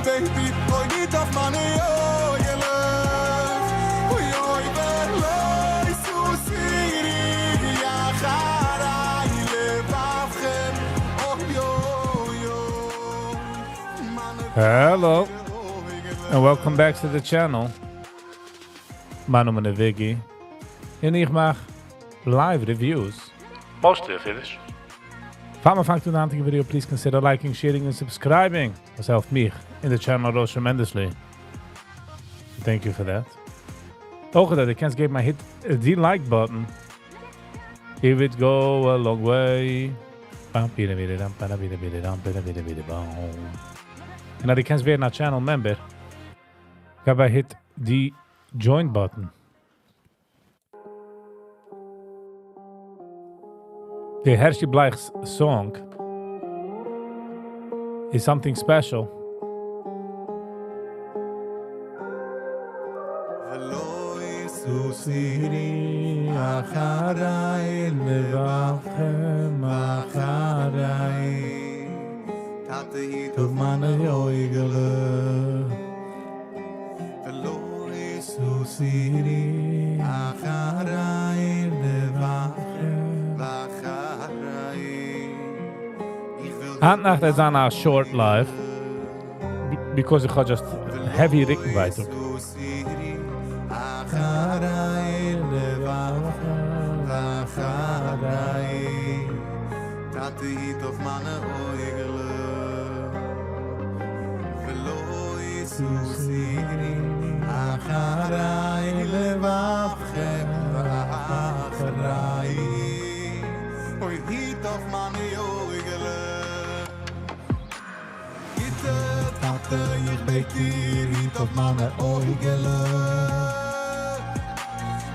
בעט דיר, אוי היט אויף מיינע אויגעלעך, אוי אוי ולא תתורי אחרי לבבכם, אוי אוי אוי מיינע Hello, טייערע and welcome אויגעלעך. back to the channel. מיין נאמען איז Viggy, און איך מאך live reviews. Mostly אויף אידיש. פאר מיר פאנגט אן די היינטיגע video, please consider liking, sharing and subscribing. דאס העלפט מיך און די channel ארויס tremendously. Thank you for that. אויך אז דו קענסט געבן א hit the like button. It would go a long way. און אז דו קענסט ווערן א channel member, געב א hit the join button. The Hershey Bleich's song is something special. ולא תתורי אחרי לבבכם אחרי. טאטע היט אויף מיינע אויגעלעך. ולא תתורי אחרי לבבכם ואחרי. איך וויל היינט נאכט איז א short live because איך האב just heavy רוקנווייטאג. אחרי לבבכם ואחרי. טאטע היט אויף מיינע אויגעלעך. ולא תתורי אחרי לבבכם ואחרי. אוי, היט אויף מיינע אויגעלעך. גוטע טאטע, איך בעט דיר, היט אויף מיינע אויגעלעך.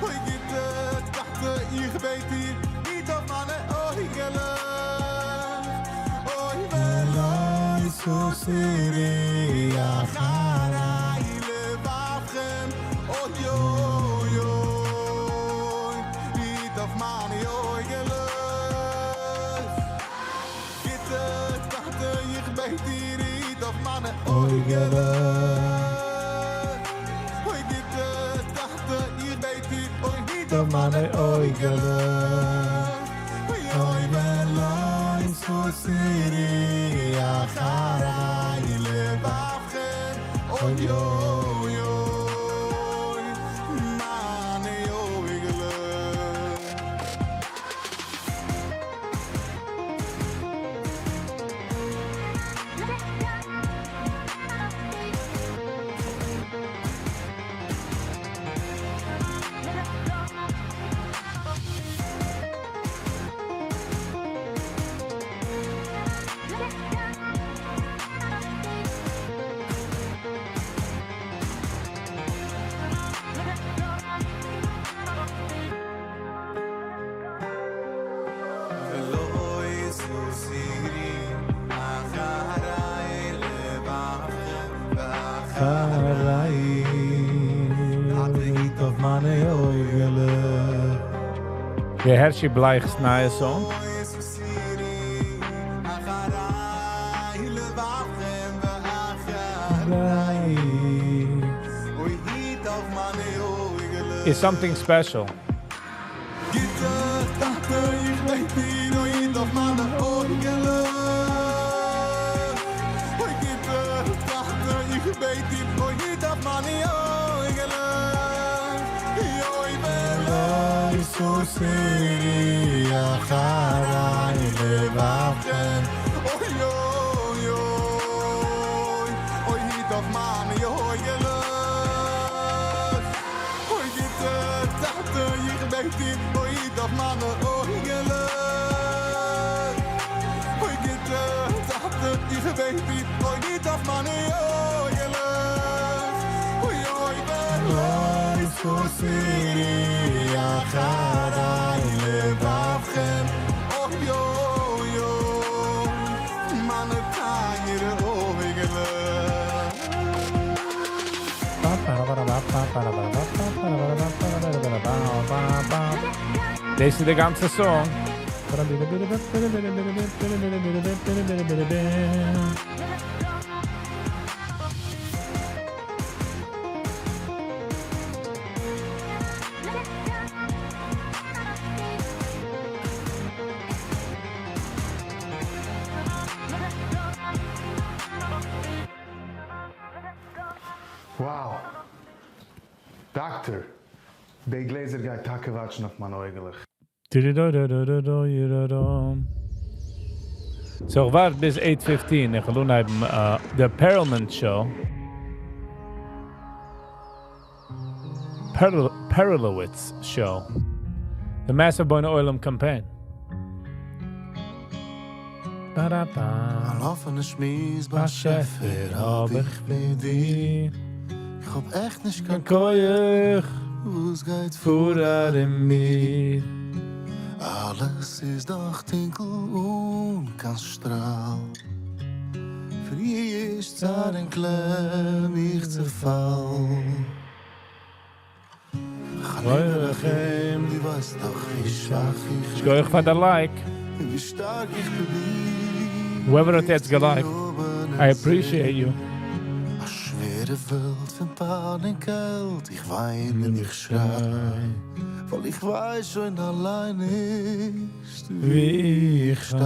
אוי, גוטע טאטע, איך בעט דיר, היט אויף מיינע אויגעלעך. אוי, ולא תתורי אחרי לבבכם. אוי, אוי, אוי, היט אויף מיינע אויגעלעך. גוטע טאטע, איך בעט דיר, היט אויף מיינע אויגעלעך. אוי, גוטע טאטע, איך בעט דיר, אוי, היט אויף מיינע אויגעלעך. אוי, אוי, ולא תתורי אחרי לבבכם. אוי, אוי, אוי, מיינע אויגעלעך. ולא תתורי אחרי לבבכם ואחרי. היט אויף מיינע אויגעלעך. The Hershey Bleich's נייע song. אחרי לבבכם ואחרי. אוי, היט אויף מיינע אויגעלעך. Is something special. גוטע טאטע, איך בעט דיר, אוי, היט אויף מיינע אויגעלעך. אוי, גוטע טאטע, איך בעט דיר, אוי, היט אויף מיינע אויגעלעך. אוי, ולא תתורי אחרי לבבכם. אוי, אוי, אוי, אוי, היט אויף מיינע אויגעלעך. אוי, גוטע טאטע, איך בעט דיר, אוי, היט אויף מיינע אויגעלעך. אוי, גוטע טאטע, איך בעט דיר, אוי, היט אויף מיינע אויגעלעך. אוי, אוי, ולא תתורי אחרי לבבכם. אוי, אוי, אוי, מיינע טייערע אויגעלעך. דאס איז די גאנצע song. Wow! דאקטער, די גלעזער גייט טאקע וואטשן אויף מיינע אויגעלעך. So איך ווארט ביז eight fifteen, איך וועל אנהייבן די Perelman Show. Perelowitz Show. The Massive בונה עולם Campaign. אן אפענע שמועס באשעפער האב איך מיט דיר. איך האב עכט נישט קיין כח. וואס גייט פאר ארום מיר? אלעס איז דאך טונקל אן קיין שטראל. פון יאוש צער און קלעם איך צעפאל. חנון רחם דו ווייסט דאך ווי שוואך איך בין. שכוח פאר די like. און ווי שטארק איך פרוביר. Whoever האט יעצט געלייקט, I appreciate you. א שווערע וועלט פון פיין און קעלט, איך וויין און איך שריי, ווייל איך ווייס שוין אליין נישט ווי איך שטיי.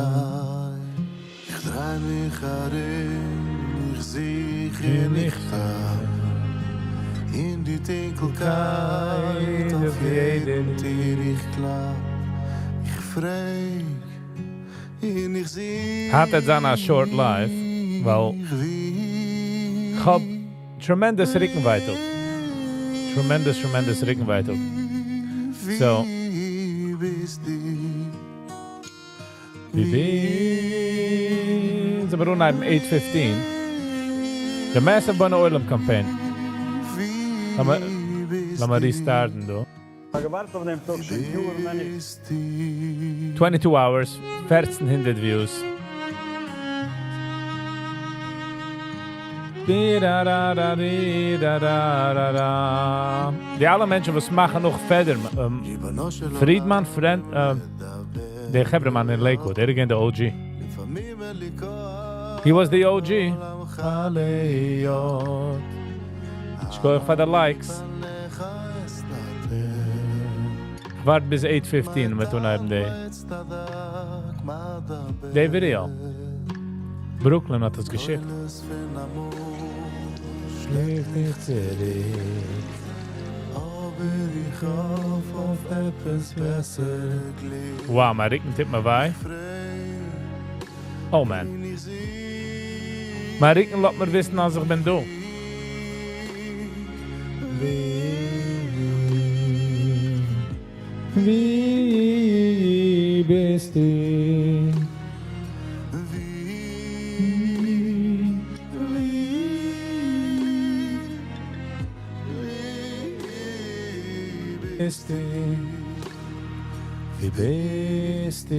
איך דריי מיך ארום, איך זוך און איך טאפ, אין די טונקלקייט אויף יעדן טיר איך קלאפ, איך פרעג און איך זוך. היינט וועט זיין א short live, ווייל כ'האב tremendous רוקן ווייטאג. Tremendous tremendous רוקן ווייטאג. So. אונז וועלן אנהייבן eight fifteen. די Massive בונה עולם קאמפיין. לאמיר restart ן דא. כ'האב געווארט אויף דעם טאג שוין יארן ווען איך. Twenty two hours, 1400 views. די אלע מענטשן וואס מאכן נאך פעדער פרידמאן פרענד דער חברה'מאן אין Lakewood, ער איז געווען די OG. He was the OG. שכוח פאר די likes. כ'ווארט ביז eight fifteen מ'וועט אנהייבן די די ווידעא. Brooklyn האט עס געשיקט. שלעפט מיך צוריק. Wow, מיין רוקן טוט מיר וויי. Oh man. מיין רוקן לאזט מיר וויסן אז איך בין דא. ווי ביסטו? ביסטו? ווי ביסטו?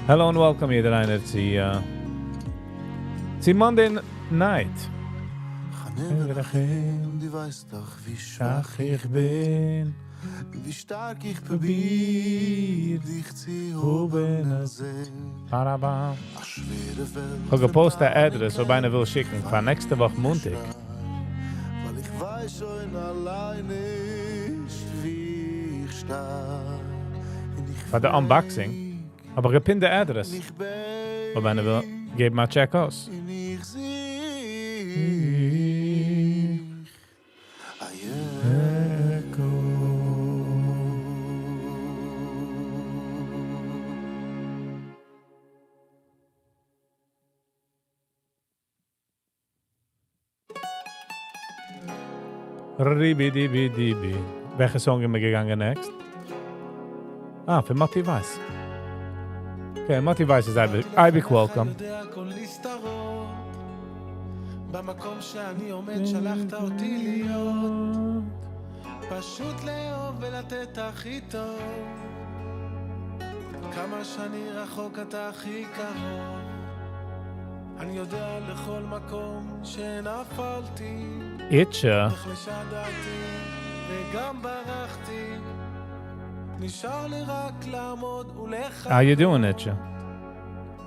Hello and welcome יעדער איינער צו צו Monday night. דו ווייסט דאך ווי שוואך איך בין, ווי שטארק איך פרוביר דיך צו האבן און זען. א שווערע וועלט. כ'האב געפאוסט א address אויב איינער וויל שיקן פאר נעקסטע וואך מאנטאג. ווייל איך ווייס שוין אליין נישט ווי איך שטיי. פאר די unboxing האב איך געפינט די address. אויב איינער וויל געבן א טשעק אויס. ריבי-דיבי-דיבי. וועלכע song איז מיר געגאנגען next? אה, פון מאטי ווייס. Okay, מאטי ווייס איז אייביג welcome. במקום שאני עומד שלחת אותי להיות פשוט לאהוב ולתת הכי טוב כמה שאני רחוק אתה הכי קרוב אני יודע לכל מקום שנפלתי איטשע. נחלשה דעתי וגם ברחתי נשאר לי רק לעמוד ולחכות How you doing, איטשע?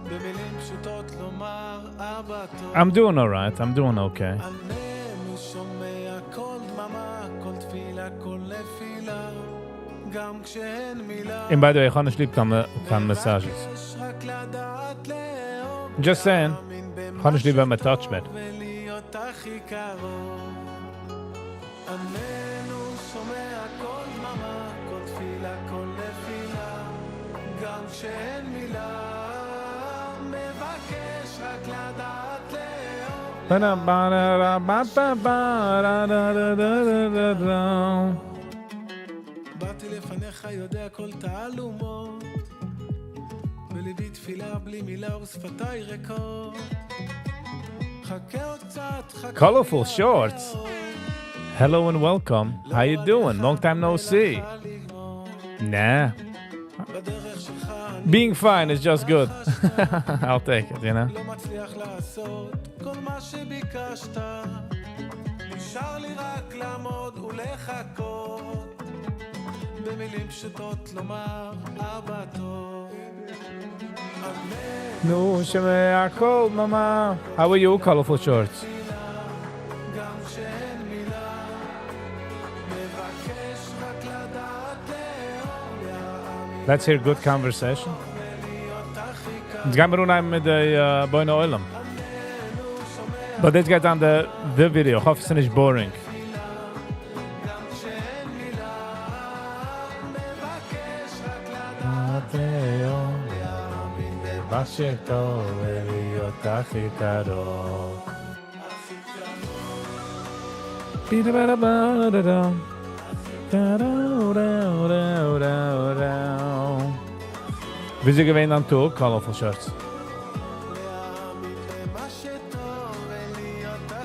במילים פשוטות לומר אבא טוב I'm doing alright, I'm doing okay. עננו שומע כל דממה, כל תפילה, כל נפילה גם כשאין מילה און by the way, איך האב נישט ליב קיין קיין massages. מבקש רק Just saying. כ'האב נישט ליב ווען מען touch ט מיר. Colorful shorts. Hello and welcome. How you doing? Long time no see. Nah. Being fine is just good. I'll take it, you know? נו, שומע קול דממה. How are you, colorful shorts? Let's hear good conversation. אונז גיימיר אנהייבן מיט די בונה עולם. But let's get on the video. איך האף עס איז נישט boring. וויאזוי געווען דיין טאג, colorful shorts?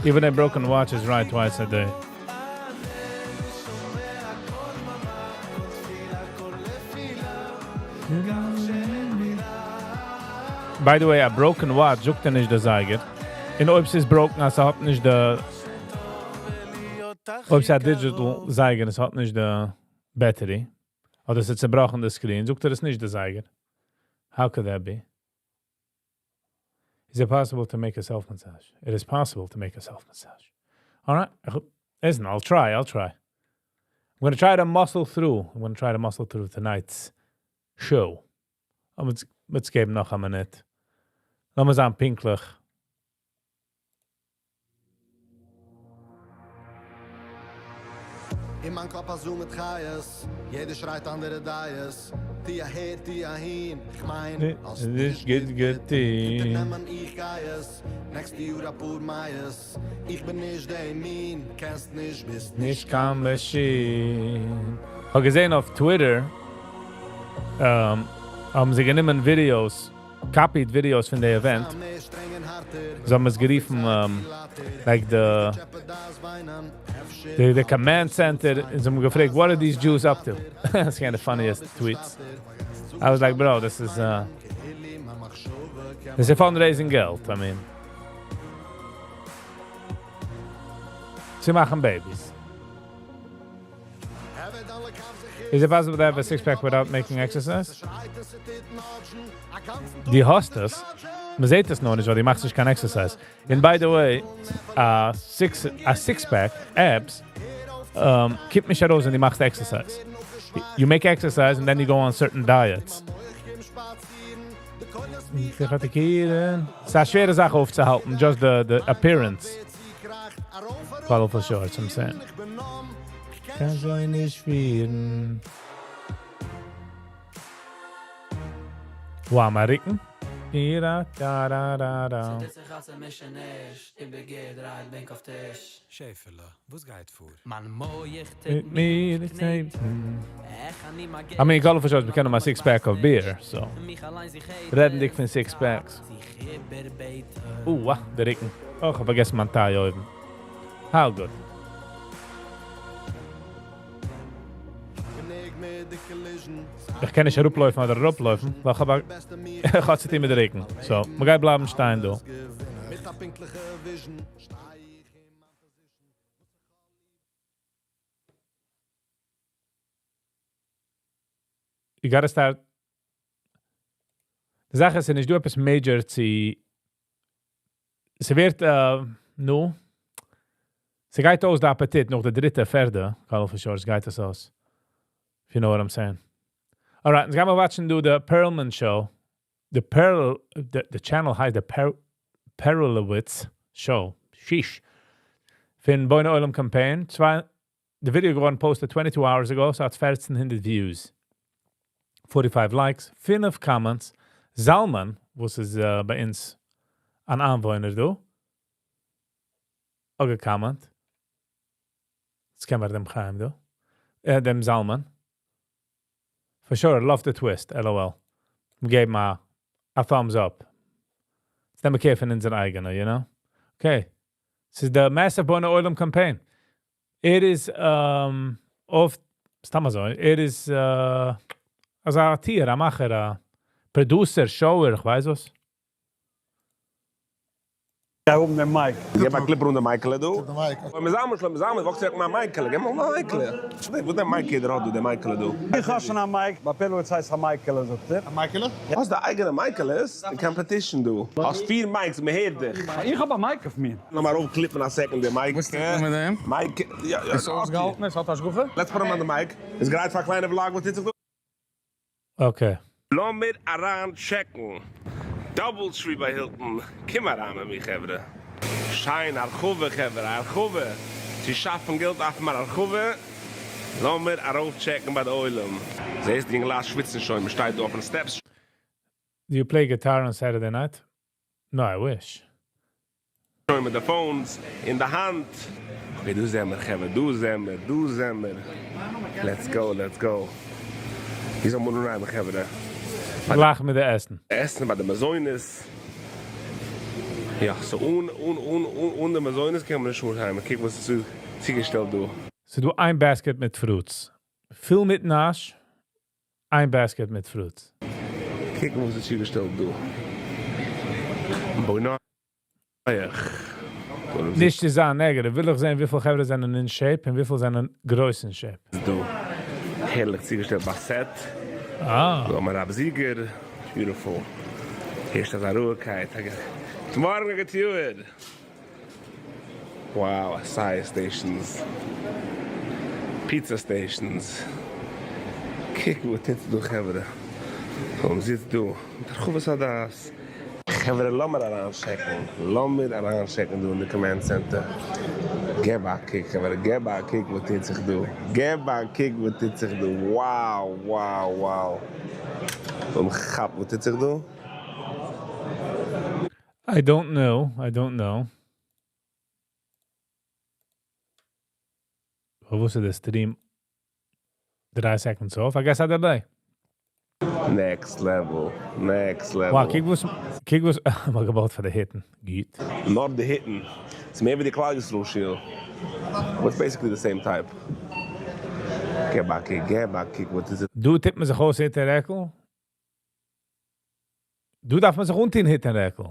Even a broken watch is right twice a day. By the way, a broken watch זאגט ער נישט די זייגער. און אויב ס'איז broken אז ס'האט נישט די אויב ס'איז א digital זייגער און ס'האט נישט די battery אדער ס'איז צעבראכן די screen זאגט ער עס נישט די זייגער. How could that be? Is it possible to make a self massage? It is possible to make a self massage. Alright, listen, I'll try, I'll try. I'm gonna try to muscle through. I'm gonna try to muscle through tonight's show. לאמיר געבן נאך א מינוט. לאמיר זיין פינקטליך. אין מיין קאפ א zoo מיט חיות, יעדער שרייט אנדערע דעות, טו אהער טו אהין, כ'מיין האסט נישט גוט געטון, נעמען איך גיי עס, נעקסטע יאר אפאר מאות, איך בין נישט די מין, קענסט נישט ביסט נישט קיין מאשין. כ'האב געזען אויף Twitter האבן זיי גענומען videos, copied videos פון די event, זיי האבן עס גערופן like the the command center, און זיי האבן געפרעגט what are these Jews up to? It's kind of funniest tweets. I was like bro, this is דאס איז fundraising געלט, I mean. צו מאכן babies. Is it possible to have a six pack without making exercise? דו האסט עס. מען זעט עס נאר נישט, ווייל דו מאכסט נישט קיין exercise. And by the way, a six, a six pack, abs, קומט נישט ארויס ווען דו מאכסט exercise. You make exercise and then you go on certain diets. ס'איז א שווערע זאך אויפצוהאלטן, just the, the appearance. Follow for sure, I'm saying. קען זיי נישט פירן. Wow, מיין רוקן. I mean, colorful shorts באקומען א six pack of beer, so. רעדנדיג פון six packs. Uh, דער רוקן. Oh, איך האב פארגעסן מיין טיי אויבן. How good. איך קען נישט אראפלויפן אדער אראפלויפן, ווייל איך האב א איך האב צוטון מיט די רוקן. So, מ'גייט בלייבן שטיין דא. You gotta start. די זאך איז, ס'איז נישט דא עפעס major צו... ס'ווערט, נו, ס'גייט אויס די אפעטיט נאך די דריטע, פערדע, colorful shorts גייט עס אויס. If you know what I'm saying. Alright, אונז גיימיר watch ן דא די Perlman Show. The Perl, the, the channel הייסט The Per Perlowitz Show. Sheesh. פון בונה עולם campaign. צוויי, די video געווארן posted 22 hours ago, so האט 1400 views. 45 likes, 5 comments. Zalman, וואס איז ביי אונז אן איינוואוינער דא, אויך גע comment. יעצט קענען מיר דעם חיים דא. דעם Zalman. For sure, love the twist, LOL. געב אים a thumbs up. נעמען care פון אונזער אייגענע, you know? Okay. This is the massive בונה עולם campaign. It is אויף סתם אזוי. It is אזא טיר, א מאכער, א producer, shower, איך ווייס וואס. דא אויבן דער mic. געב א clip ארום דעם מייקעלע דא. דער mic. מיר זאגן שלום, מיר זאגן, וואקסט זיך מיין מייקעלע. געב מיר מייקעלע. וואו דער mic דער האט דא, דער מייקעלע דא. איך האב שוין א mic. ביי Perlowitz הייסט א מייקעלע, זאגט ער. א מייקעלע? האסט די אייגענע מייקעלע, די competition דא. האסט פיר mics, מען הערט דיך. איך האב א mic אויף מיר. לאמיר ארויפקליפן א second, דער mic. וואס טוט מען מיט דעם? Mic, יא, יא. איז אויסגעהאלטן? עס האט השגחה? Let's put him on the mic. איז גרייט פאר א קליינע vlog, וואס טוט זיך דא? Okay. לאמיר אריין טשעקן. DoubleTree by Hilton. קום אריין מיט מיר, חברה. שיין, הרחבה, חברה, הרחבה. צו שאפן געלט אויף מיין הרחבה. לאמיר ארויפטשעקן ביי די עולם. זעסט, די יונגעלייט שוויצן שוין, מען שטייט דא אויף די steps. Do you play guitar on Saturday night? No, I wish. שוין מיט די phones אין די האנט. Okay, דא זעמיר, חברה, דא זעמיר, דא זעמיר. Let's go, let's go. ווי זאל מען אנהייבן, חברה? לאך מיט די עסן. עסן ביי די מזונות. יא, so אן, אן, אן, אן, אן די מזונות קען מען נישט אנהייבן. קוק וואס איז צוגעשטעלט דא. ס'איז דא איין basket מיט fruits. פיל מיט נאש, איין basket מיט fruits. קוק וואס איז צוגעשטעלט דא. בוא נח. נישט צו זיין negative, וויל איך זען, וויפיל חברה זענען in shape און וויפיל זענען גרויס in shape. דא. הערליך צוגעשטעלט ביי set. Ah. דא האבן מיר רב זיגער. Beautiful. הערשט אזא רואיגקייט. מארגן גייט יאר. Wow, acai stations. Pizza stations. קוק וואס טוט דא, חברה. קום, זיצט דא. מיט הרחבת הדעת. חברה, לאמיר אריינטשעקן. לאמיר אריינטשעקן דא אין די command center. געב א קוק, חברה. געב א קוק, וואס טוט זיך דא. געב א קוק, וואס טוט זיך דא. Wow. און כאפ, וואס טוט זיך דא? I don't know. I don't know. וואו איז דער stream? 3 seconds off. I guess I delay. Next level. Next level. Wow, קוק וואס, קוק וואס, מ'האט געבויט פאר די היטן. גוט. נאר די היטן. ס'איז מער ווי די כלל ישראל שול. But it's basically the same type. געב א קוק, געב א קוק, what is it? דא טוט מען זיך אויס היט און רעקל. דא דארף מען זיך אנטון היט און רעקל.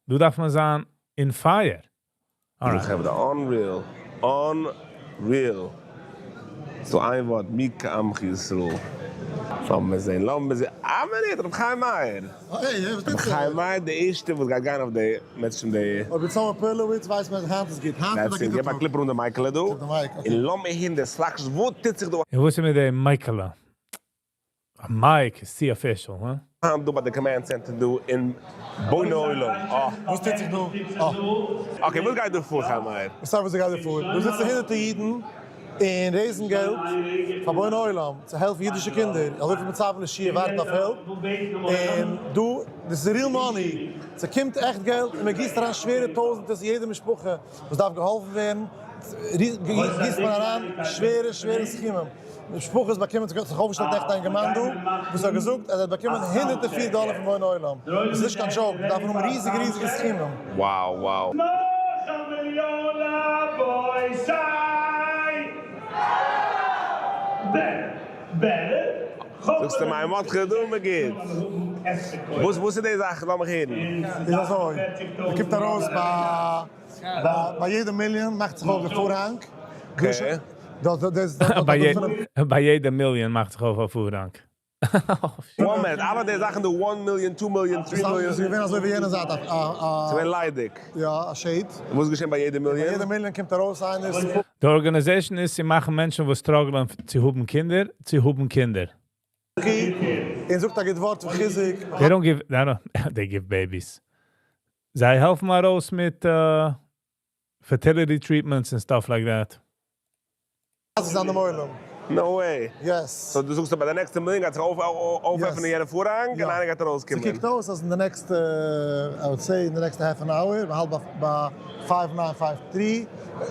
דא דארף מען זיין in fire. Alright. חברה, unreal. Unreal. So איין ווארט, מי כעמך ישראל. לאמיר זען, לאמיר זען. אה, מען, רב חיים מאיר. Hey, וואס רב טוט חיים זיך? מאיר, דער ערשטער, וואס גייט גיין אויף די, מענטשן, די... אויב יעצט האבן מיר Perlowitz, ווייסט מען, היינט איז גוט. היינט איז א That's it. גוטער געב א טאג. clip ארום דעם מייקעלע דא. דער mic, okay. און לאמיר הערן די סלאקס, וואס טוט זיך דא? און וואס איז מיט דעם מייקעלע? א mic איז צו official, huh? היינט דא ביי די command center דא אין בונה עולם. Oh. וואס טוט זיך דא? Oh. Okay, וואס גייט דא פאר, חיים מאיר? וואס האבן זיי גראדע פאר? דא זיצן הונדערטער אידן און raise ן געלט פאר בונה עולם צו העלפן אידישע קינדער. אזוי ווי מיט צוויי שיעור ווארטן אויף help. און דא, דאס איז real money. עס קומט עכט געלט און מען גיסט אריין שווערע טויזנטער אין יעדע משפחה, וואס דארף געהאלפן ווערן. גיסט מען אריין שווערע, שווערע סכומים. די משפחה איז באקומען, זיך אויפגעשטעלט עכט א געמיינדע, וואס האט געזאגט, אז ער האט באקומען 104 דאלאר פון בונה עולם. דאס איז נישט קיין joke, דארף מען האבן ריזיגע, ריזיגע סכומים. Wow. נאך א מיליאן רבותי. Better, better. זאגסטו מיר, וואס גייט דא, מען גייט? וואס איז די זאך? לאמיר הערן. איז אזוי, מען קומט ארויס ביי יעדע מיליאן, מאכט זיך אויף דער פארהאנג. Okay. דאס, ביי יעדע מיליאן מאכט זיך אויף א פארהאנג. One minute, אלע די זאכן דא 1 million, 2 million, 3 million. ס'איז געווען אזוי ווי יענע זייט, ס'איז געווען ליידיג. יא, א shade. וואס איז געשען ביי יעדע ביי מיליאן? יעדע מיליאן קומט ארויס איינער. די organization איז, זיי מאכן מענטשן, וואס struggle ן צו האבן קינדער, צו האבן קינדער. און זאגט א גוט ווארט פון חיזוק. They don't give, they don't, they give babies. זיי העלפן ארויס מיט fertility treatments and stuff like that. אז איז אן דעם עולם. No way. Yes. So דו זאגסט אז ביי די נעקסטע מיליאן גייט זיך אויפעפענען יענע פארהאנג און איינער גייט ארויסקומען. ס'קוקט אויס אז אין די נעקסטע, I would say אין די נעקסטע half an hour, מ'האלט ביי five nine five three,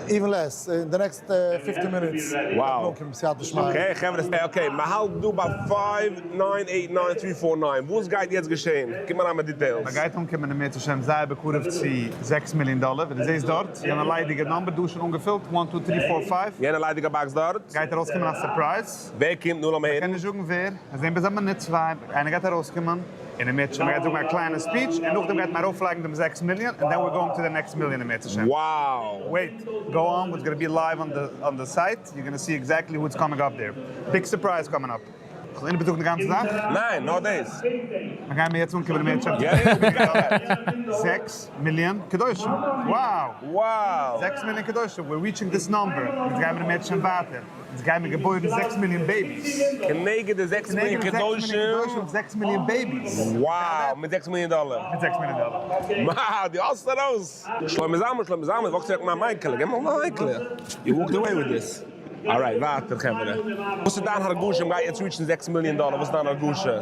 even less, אין די נעקסטע 15 minutes. Wow. סייעתא דשמיא. Okay חברה, okay, מ'האלט דא ביי five nine eight nine three four nine, וואס גייט יעצט געשען? גיב מיר אריין מיט details. מ'גייט אנקומען אם ירצה השם זייער בקרוב צו 6 מיליאן דאלער, ווען דו זעסט דארט, יענע ליידיגע number דא שוין אנגעפילט, 1, 2, 3, 4, 5. יענע ליידיגע box דארט. גייט ארויסקומען א surprise. ווער קומט? נו, לאמיר איך קען הערן. נישט זאגן ווער, עס זענען ביז א מינוט צוויי, איינער גייט ארויסקומען, און אם ירצה השם מ'גייט זאגן א קליינע speech, און נאכדעם גייט מען ארויפלייגן דעם 6 מיליאן, and then we're going to the next million אם ירצה השם. Wait, go on, it's going to be live on the site. You're going to see exactly who's coming up there. Big surprise coming up. איך בין די גאנצע זאך? ניין, נאר דאס. מיר גייען יעצט אנקומען אם ירצה השם. Yeah, 6 מיליאן קדושים. Wow. 6 מיליאן קדושים. We're reaching this number. יעצט גייען מיר אם ירצה השם ווייטער. יעצט גייען מיר געבוירן 6 מיליאן babies. כנגד די 6 מיליאן כנגד 6 מיליאן קדושים. קדושים, 6 מיליאן babies. Wow, מיט 6 מיליאן דאלער. מיט 6 מיליאן דאלער. Wow, די האסט ארויס. שלמה זלמן, שלמה זלמן, וואקסט אוועק מיין מייקל. גיב מיר מיין מייקל. You walked away with this. Alright, ווייטער, חברה. וואס איז דיין הרגשה? מ'גייט יעצט reach ן 6 מיליאן דאלער. וואס איז דיין הרגשה?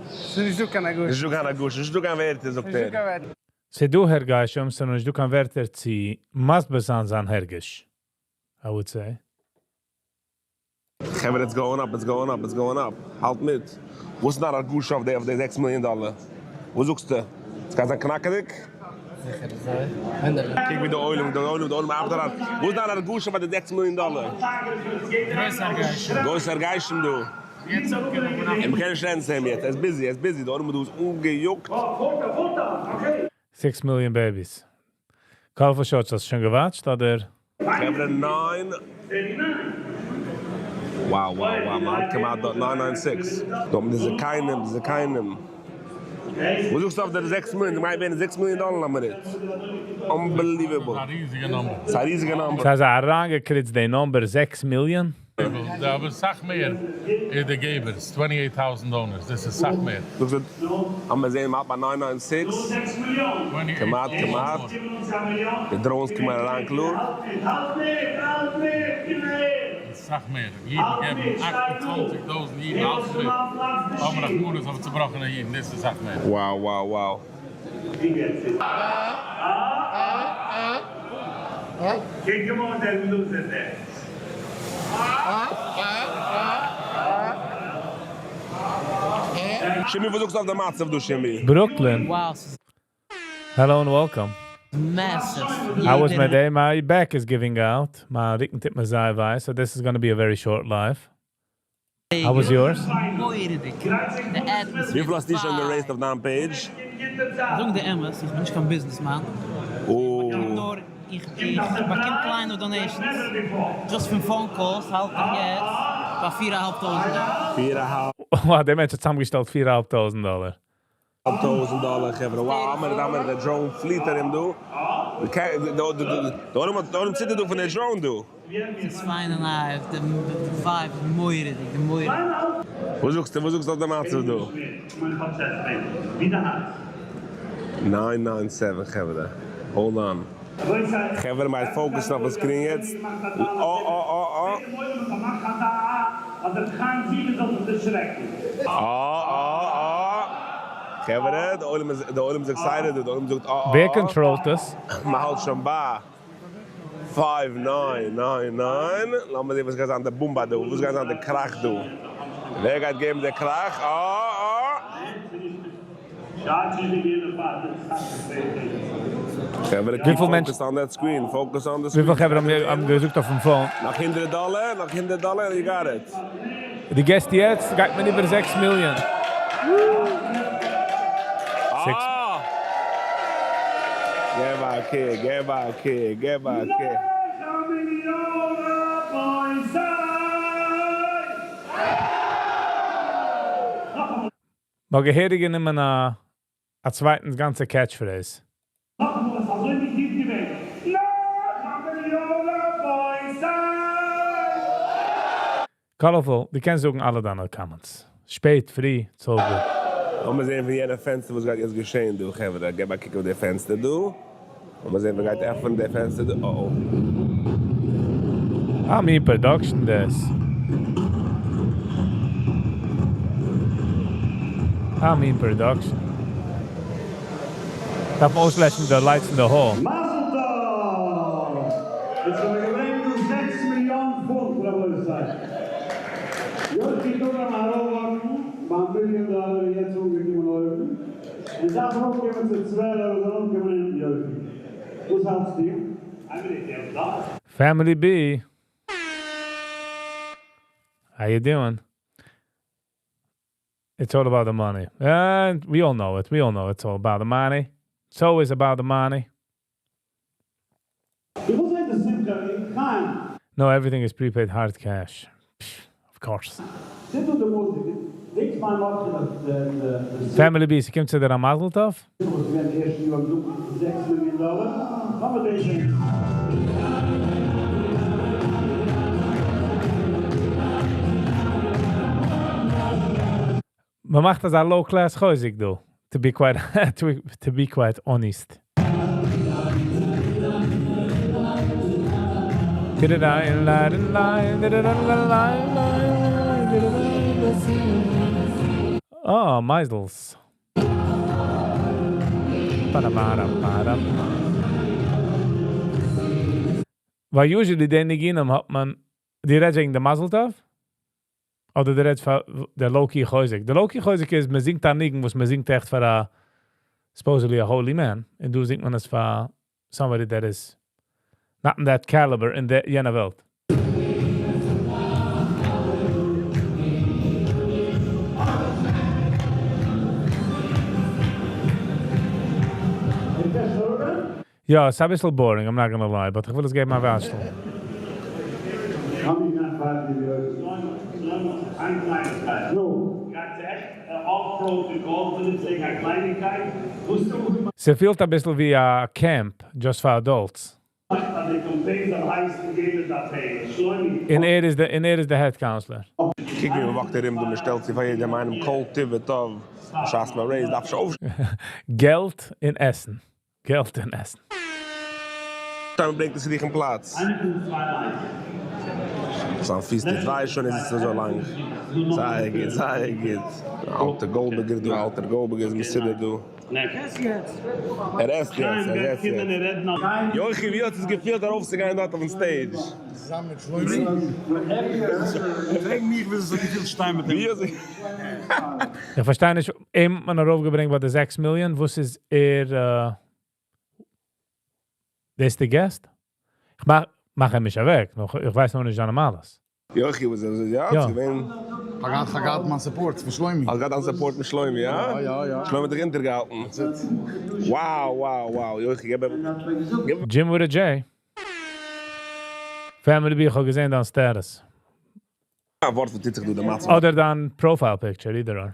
ס'איז נישטא קיין הרגשה. נישטא קיין הרגשה, נישטא קיין ווערטער, זאגט ער. ס'דא הרגשים, ס'איז נישטא קיין ווערטער צו מסביר זיין זיין הרגש. I would say. חברה, it's going up, it's going up, it's going up. האלט מיט. וואס איז דיין הרגשה אויף די 6 מיליאן דאלער? וואס זאגסטו? עס קען זיין קנאקעדיג? וואונדערליך. קוק ווי דער עולם, דער עולם, דער עולם ארבעט דארט. וואס איז דיין הרגשה ביי די 6 מיליאן דאלער? גרויס הרגשה. גרויס הרגשים דא. און מ'קען נישט רעדן צו אים יעצט. ער איז busy, ער איז busy. דער עולם דא איז אנגעיאגט. 6 million babies. Colorful Shorts, האסטו שוין גע watch ט, אדער? חברה 9. Wow. מ'האלט כמעט דארט 996. דא מיט די זקנים, די זקנים. וואס זאגסטו אויף די 6 מיליאן? דו מיינסט ווען 6 מיליאן דאלער האבן מיר יעצט. Unbelievable. א ריזיגע number. ס'איז א ריזיגע number. ס'איז אריינגעקריצט די number 6 מיליאן. יא, אבער סאך מער איז די געבערס, 28,000 donors, דאס איז סאך מער. זאגסטו, האבן מיר זען, מ'האלט ביי 996. כמעט, כמעט. די drones קומען אריין קלאר. סאך מער. אידן געבן 28,000 אידן אלעס מיט. האבן רחמנות אויף צעבראכענע אידן, דאס איז סאך מער. Wow. Kijk hem aan, der lose there. Shimmy, וואס זאגסטו אויף דער מצב, דו Shimmy? Brooklyn. Wow, ס'איז Hello and welcome. massive. How was my day? My back is giving out. מיין רוקן טוט מיר זייער וויי, so this is going to be a very short live. How was yours? מורא'דיג. The atmosphere. וויפיל האסטו שוין גע raised אויף דיין page? זאג די אמת, איך בין נישט קיין businessman. Oh. נאר איך באקום קליינע donations. Just פון phone calls, האלט איך יעצט ביי 4.500. 4.500 Wow, דער מענטש האט צוזאמגעשטעלט 4.500 דאלער. דאלער, חברה. Wow, אמער, דער drone פליט ארום, דו. דער עולם ציטערט דא פון דער drone, דו. ס'איז פיין און live, די vibe איז מורא'דיג, די מורא'דיג. וואס זאגסטו אויף דער מצב, דו? 997, חברה. Hold on. חברה, מיין focus אויף די screen יעצט. Oh. אז דער חיים זיבן זאל זיך דערשרעקן. Oh. חברה, דער עולם איז excited, דער עולם זאגט, oh, ווער control ט עס? מ'האלט שוין ביי 5999. לאמיר זען, וואס גייט זיין, דער בומבע דא. וואס גייט זיין, דער קראך דא. ווער גייט געבן דער קראך? Oh. שאד, זי געבן פאר חברה, keep וויפיל מענטשן focus on that screen. Focus on the screen. וויפיל חברה האבן געזאגט אויפ'ן phone? נאך 100 דאלער, נאך 100 דאלער, you got it. די געסט יעצט גייט מען איבער 6 מיליאן. Six. Ah! געב א קוק, געב א קוק, געב א קוק. מיליאן רבותי. מאל געהעריג גענומען א צווייטן גאנצע catchphrase. נאכאמאל, עס איז אזוי ווי טיף געווען. נאך א מיליאן רבותי. Colorful, דו קענסט זאגן אלע דיינע comments. שפעט, פרי, it's all good. לאמיר זעהן פון יענע פענסטער וואס גייט יעצט געשעהן דא חברה, געב א קוק אויף די פענסטער דא, לאמיר זעהן ווער גייט עפענען די פענסטער דא, אה אה. א מין production דאס. א מין production. דארף מען אויסלעשן די lights אין די hall. מזל טוב! איצט האבן מיר געברענגט דא זעקס מיליאן פונט רבותי! יוסי טאג ביים ארויפוואקן ביים מיליאן דאלער איז יעצט אנגעקומען אויבן, אונז דארפן אנקומען צו 12 און אנקומען אונטן יוסי וואס האלטסטו? איין מינוט יעצט דא. Family B. How you doing? It's all about the money. And we all know it. We all know it's all about the money. It's always about the money. איך וויל זען די שמחה, חיים. No, everything is prepaid hard cash. Psh, of course. זינט דא די מוזיק, דענקסט מיין מאטקע די די Family B, ס'קומט צו דיר א מזל טוב? שמחה וואס איז געווען די ערשטע יאר דא 6 מיליאן דאלער, לאמיר דאס זען. מען מאכט אזא low class חוזק דא. To be quite honest. Oh, Meisels. Ba-da-ba-da-ba-da. ווייל usually די ניגונים האט מען די רעדט וועגן די מזל טוב? אדער די רעדט פאר די low-key חוזק. די low-key חוזק איז, מען זינגט א ניגון, וואס מען זינגט עכט פאר א supposedly a holy man. און דא זינגט מען עס פאר somebody that is not in that caliber אין די יענע וועלט. יא, ס'איז א ביסל boring, I'm not gonna lie, but איך וויל עס געבן א וואטש. האבן מיר געהאט פאר די איין קלייניקייט. נו. גייט עכט off protocol, וויל איך זאגן א קלייניקייט. וואס דו ס'פילט א ביסל ווי א camp, just for adults. מאכט אז די קאמפיין זאל הייסן יעדער דארף הערן. שלומי. און ער איז די head counselor. קוק ווי מען וואקט ארום דא, מען שטעלט זיך פאר יעדעם איינעם כל טוב וטוב, בשעת מען raise דארף שוין אויף. געלט און עסן. געלט און עסן. מען ברענגט עס צו דיך אין פלאץ. איינער פון די צוויי לייט. זיין פיס טוט וויי שוין איז עס אזוי לאנג. זייער גוט, זייער גוט. אלטער גאלדבערגער דא, אלטער גאלדבערגער איז מסודר דא. ער עסט יעצט, ער עסט יעצט. יוחי, ווי האט עס געפילט ארויפצוגיין דארט אויפן stage? צוזאמען מיט שלומי. פרעג מיך ווי עס האט געפילט שטיין מיט אים. ווי האט זיך. איך פארשטיי נישט, אים האט מען ארויפגעברענגט ביי די 6 מיליאן, וואס איז ער, דאס איז די guest? איך מאך, מאך אים נישט אוועק, נאך, איך ווייס נאך נישט זיינע מעלות. יוחי, וואס איז, יא, יא. ס'איז געווען. איך האב געהאט מיין support פון שלומי. האסט געהאט דיין support מיט שלומי, יא? יא, יא, יא. שלומי האט דיך אונטערגעהאלטן. That's it. Wow, wow, wow. יוחי, געב געב Jim with a J. Family B, איך האב געזען דיין status. א ווארט וואס טוט זיך דא, די מצב. אדער דיין profile picture, either or.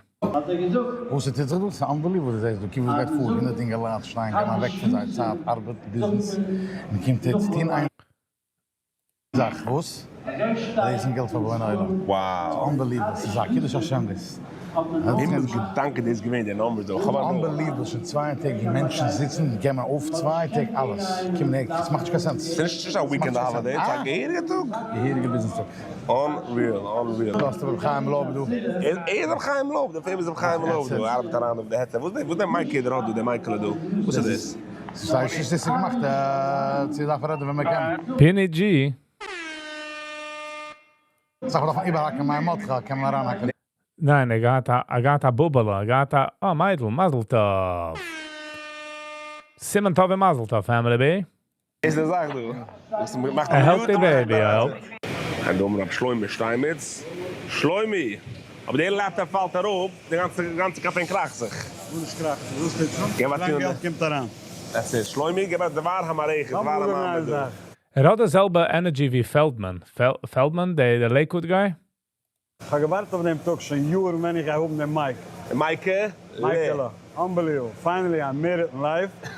וואס טוט זיך דא? ס'איז unbelievable, דו זעסט דא, קוק וואס גייט פאר, 100 אינגעלייט שטייען, גייען אוועק פון זייער צייט, ארבעט, business. מען קומט יעצט טון איין זאך, וואס? Raise ן געלט פאר בוני עולם. Wow. Unbelievable, ס'איז א קידוש השם דאס. הימל געדאנק דאס געווען די number דא. איך האב א Unbelievable, שוין 2 טעג די מענטשן זיצן, געבן אויף 2 טעג אלעס. קומען הער, עס מאכט נישט קיין sense. ס'איז נישט א weekend holiday, ס'איז א געהעריגע טאג. געהעריגע business טאג. Unreal, unreal. דו האסט רבי חיים לויב דא. ער איז רבי חיים לויב, דער famous רבי חיים לויב דא. ער ארבעט אריין אויף די headset. וואס דער וואס דער mic דער האט דא, דער מייקל דא? וואס איז דאס? ס'איז דאס געמאכט, צו דארף רעדן ווען מען קען. Pinny G. זאג דאך איבערהאקן מיין מאטכע, קען מען אריינהאקן. ניין, ער געהאט א, ער געהאט א בובעלע, ער געהאט א, oh, מיידל, מזל טוב. סימן טוב און מזל טוב, family B. איז די זאך דא. דאס מאכט A healthy baby, I hope. און דא האבן מיר רב שלומי שטיינמעץ. שלומי! אבער דער laptop פאלט אראפ, די גאנצע קאמפיין קראכט זיך. גארנישט קראכט, וואס טוט זיך? געב א ווילאנג טון. געלט קומט אריין? דאס איז שלומי, געב א דבר המערכת, דבר המעמד דא. ער האט די זעלבע energy ווי Feldman. Feldman, די Lakewood guy? איך האב געווארט אויף דעם טאג שוין יארן ווען איך גיי האבן דעם mic. מייקע? מייקעלע, unbelievable. Finally I made it in life.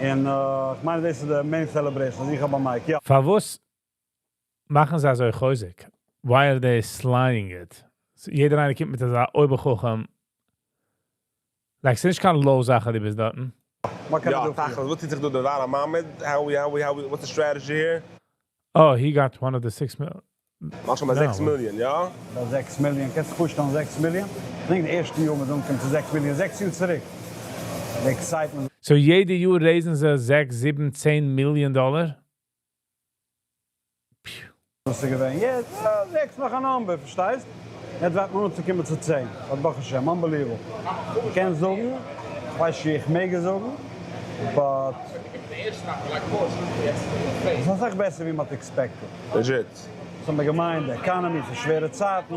און איך מיין, דאס איז די main celebration, אז איך האב א mic, יא. פארוואס מאכן זיי אזוי חוזק? Why are they slying it? יעדער איינער קומט מיט אזא אויבער-חכם. Like, ס'איז נישט קיין low זאך אז דו ביסט דארטן. יא, תכלית, וואס טוט זיך דא דער מעמד? How we, how we, how we, what's the strategy here? Oh, he got one of the 6 mil. מאך שוין ביי 6 מיליאן, יא? ביי 6 מיליאן, קענסט זיך פארשטעלן 6 מיליאן? כ'דענק די ערשטע יאר מ'איז אנגעקומען צו 6 מיליאן, זעקס יאר צוריק. די excitement. So יעדע יאר raise ן זיי 6, 7, 10 מיליאן דאלאר? וואס איז געווען יעצט? אה, זעקס נאך א number, פארשטייסט? יעצט ווארט מען אנצוקומען צו 10. באט ברוך השם, unbelievable. מ'קען זאגן, כ'ווייס נישט צו איך מעג עס זאגן, but ס'איז אסאך בעסער ווי מ'האט expected. Legit. וואס האט מען געמיינט? די economy, ס'איז שווערע צייטן,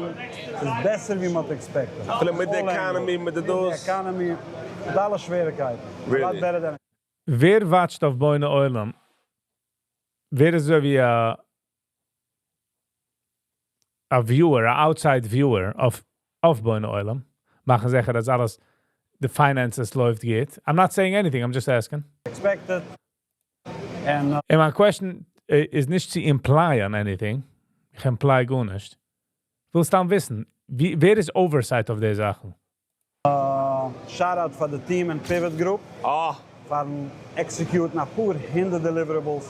ס'איז בעסער ווי מ'האט expected. אפילו מיט די economy, מיט די דאס? מיט די economy, מיט אלע שוועריקייטן. Really? ווער watch ט אויף בוני עולם? ווער איז אזוי ווי א א viewer, א outside viewer אויף אויף בוני עולם? מאכן זיכער אז אלעס די finances לויפט גוט. I'm not saying anything, I'm just asking. Expected. And און מיין question איז נישט צו imply on anything. איך imply גארנישט. איך וויל סתם וויסן, ווי, ווער איז oversight אויף די זאכן? Shout out פאר די team און Pivot Group פארן execute ן אפאר הונדערט deliverables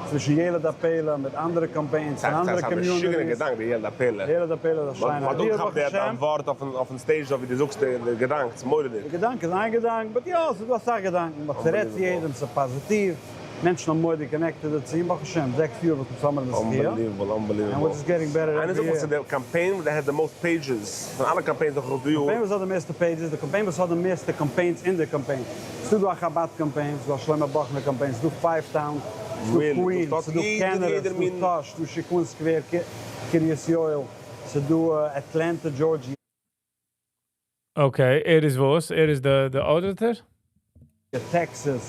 צווישן ילד הפלא מיט אנדערע campaigns פון אנדערע משוגענע communities. געדאנק די ילד הפלא. ילד הפלא איז א שיינע מ'האט idea אנגעכאפט ברוך די השם. ווארט אויפן stage אזוי ווי דו זאגסט די געדאנק, ס'איז מורא'דיג. די געדאנק איז איין געדאנק, but יא, ס'איז דא אסאך געדאנקען, but ס'רעדט צו יעדעם, ס'איז פאזיטיוו, מענטשן האבן מורא'דיג connected דערצו, און ברוך השם, 6 יאר וואס מ'האט צוזאמען דאס זכיה, Unbelievable, unbelievable. and we're just getting better איינער every זאגט מיר year. ס'איז די campaign וואס האט די most pages, פון אלע campaigns דורך די יאר. קאמפיין וואס האט די מערסטע pages, די קאמפיין וואס האט די מערסטע campaigns אין די קאמפיין. ס'איז דא א חבד קאמפיין, ס'איז דא א שלמה באכנער קאמפיין, ס'איז דא Five Towns, ס'איז דא Really? Queens, דאס ס'איז דא האט יעדער Canada, יעדער ס'איז דא מין טאהש, ס'איז דא שיכון סקווער, קרית יואל, ס'איז דא Atlanta, Georgia. Okay, ער איז וואס? ער איז די די auditor? Texas,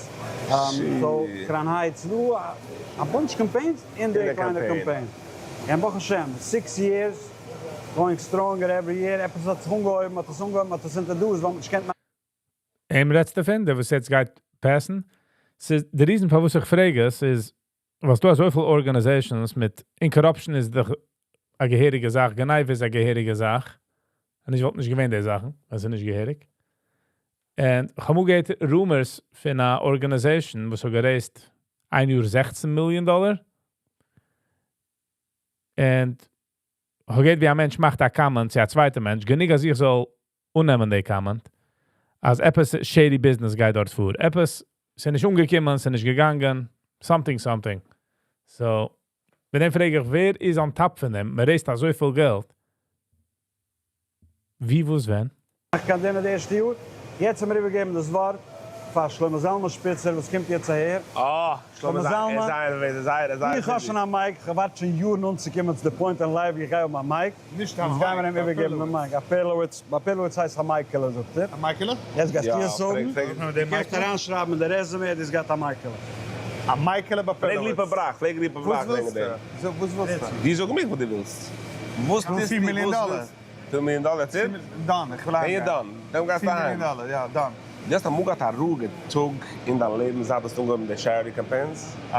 so Crown Heights, ס'איז דא א bunch campaigns אין די אין די קליינע קאמפיין. קאמפיין. און ברוך השם, 6 years, going stronger every year, עפעס האט זיך אנגעהויבן, האט עס אנגעהויבן, האט עס introduced, ווייל מען נישט קענט אים רעדסטו פון, דער וואס יעצט גייט pass ן. ס'איז די reason פארוואס איך פרעג עס איז, וואס דו האסט אזויפיל organizations מיט, אין corruption איז דאך א געהעריגע זאך, גניבה איז א געהעריגע זאך. און איך וואלט נישט געווען די זאכן, ווייל ס'איז נישט געהעריג. און איך האב אמאל געהערט rumors פון א organization, וואס האט גע raise ט איין יאר 16 מיליאן דאלאר. און איך האב געהערט ווי א מענטש מאכט א comment צו א צווייטער מענטש, גענוג אז איך זאל אננעמען די comment, אז עפעס shady business גייט דארט פאר. עפעס, ס'איז נישט אנגעקומען, ס'איז נישט געגאנגען, something, something. So, מיט דעם פרעג איך, ווער איז on top פון דעם? מען raise ט אזויפיל געלט. ווי, וואס, ווען? קיין דינער די ערשטע יאר. יעצט האבן מיר איבערגעגעבן דאס ווארט פאר שלמה זלמן שפיצער, וואס קומט יעצט אהער. אה, שלמה שלמה זלמן, זלמן. זייער, זייער, זייער, זייער איך האב busy. שוין א mic, איך ווארט שוין יארן אנצוקומען צו די point אין life, איך גיי האבן א mic. נישט א יעצט גייען מיר אים mic, א איבערגעבן דעם mic. א פערלאוויץ, ביי פערלאוויץ הייסט א מייקעלע, זאגט ער. א מייקעלע? יעצט גייסטו יא, עס זאגן. פרעג, פרעג. דו קענסט אריינשרייבן אין די resume, דו האסט געהאט א מייקעלע. א מייקעלע ביי פרעג פערלאוויץ. ליפא בראך, פרעג ליפא וואס בראך וועגן ווילסטו? דעם. זאג, וואס ווילסטו? דו זאג מיר וואס דו ווילסט. וואס איך וויל טוסטו? 4 מיליאן וואס דאלאר. ווילסט? 4 מיליאן דאלאר, that's it? Done, איך וויל ווען you're אהיימגיין. done, דאן גייסטו 4 אהיים. מיליאן דאלאר, יא, done. דו האסט אמאל געהאט א רואיגע טאג אין דיין לעבן זייט האסט אנגעהויבן די charity campaigns?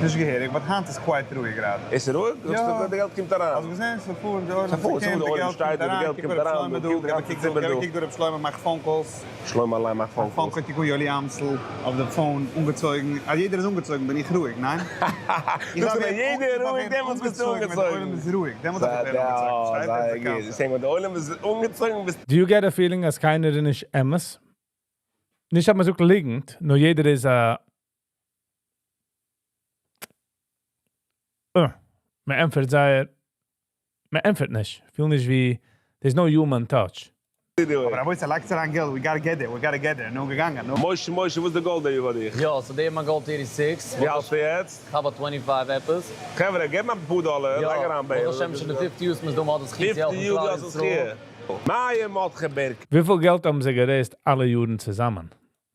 נישט געהעריג, but היינט איז quite רואיג גראדע. איז רואיג? זאגסט יא. די געלט קומט אריין. האסט געזען? ס'פארט, די עולם ס'פארט, ס'קומט, ס'פארט, די די עולם געלט שטייט קומט דא, די אריין, געלט קוק קומט רב אריין, שלמה דא דא, קומט די געב א גאנצע קוק דא, ציבור געב א דא. קוק דא, רב שלמה מאכט phone calls. שלמה אליין מאכט phone phone calls. call, קוק יואלי אמסל אויף די phone, אנגעצויגן. אז יעדער איז אנגעצויגן בין איך רואיג, ניין? איך זאגסט דארף ווען ווערן יעדער איך דארף רואיג, ווערן דעמאלטס ביסטו אנגעצויגן, ווען דער אנגעצויגן. עולם איז רואיג, דעמאלטס דארף איך ווערן אנגעצויגן, פארשטייט? זייער דאס איז גוט. די זען ווען דער עולם איז אנגעצויגן ביסט Do you get a feeling אז קיינער איז נישט אמת? נישט אז מען זאגט ליגנט, נאר יעדער איז א מען ענטפערט זייער, מען ענטפערט נישט. פיל נישט ווי, there's no human touch. אבער רבותי, לייגטס אריין געלט, we gotta get there, we gotta get there. נו, געגאנגען, נו. משה, משה, וואס איז די goal דער יאר ביי דיך? יא, so דער מיין goal 36. ווי האלטסטו יעצט? איך האב א 25 עפעס. חברה, געב מיר אפאר דאלער, יא, לייג אריין ביי ברוך השם, שוין די 50 יאר מ'איז דא, מ'האט דאס זכי' צו העלפן 50 יאר כלל דו האסט דאס ישראל. זכי'. מאיר מרדכי בערק. וויפיל געלט האבן זיי גע raise ט אלע יארן צוזאמען?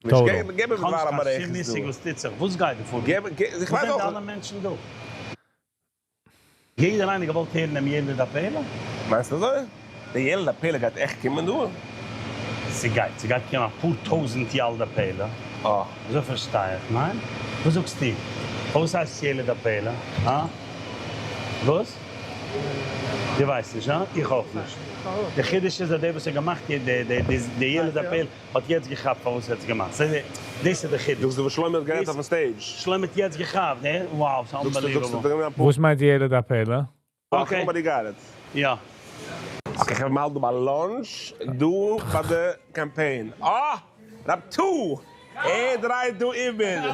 נישט Total. געב געב מיר איך האב ווארע נישט קיין בארעכענונג שום דא. מושג וואס טוט זיך. וואס גייט דא פאר? געב געב איך וואס ווייס זענען אויך די אלע מענטשן דא? יעדער איינער געוואלט הערן דעם ילד הפלא? מיינסט אזוי? דער ילד הפלא גייט עכט קומען דא? ס'גייט, ס'גייט קומען אפאר טויזענט ילד הפלא. אה. אזוי פארשטיי איך, ניין? וואס זאגסטו? פארוואס הייסט עס ילד הפלא? הא? וואס? דו ווייסט נישט, הא? איך אויך נישט. די חידוש איז אז דער וואס האט געמאכט די ילד הפלא האט יעצט געכאפט פארוואס ער האט עס געמאכט. דאס איז די חידוש. זאגסטו וואס שלומי האט גערעדט אויפן stage? שלומי האט יעצט געכאפט, הע? Wow, ס'איז unbelievable. וואס מיינט ילד הפלא? Okay. Nobody got it. יא. Okay, איך האלט דא ביי lunch דא ביי די קאמפיין. אה! רב טו! ער דרייט דא איבער.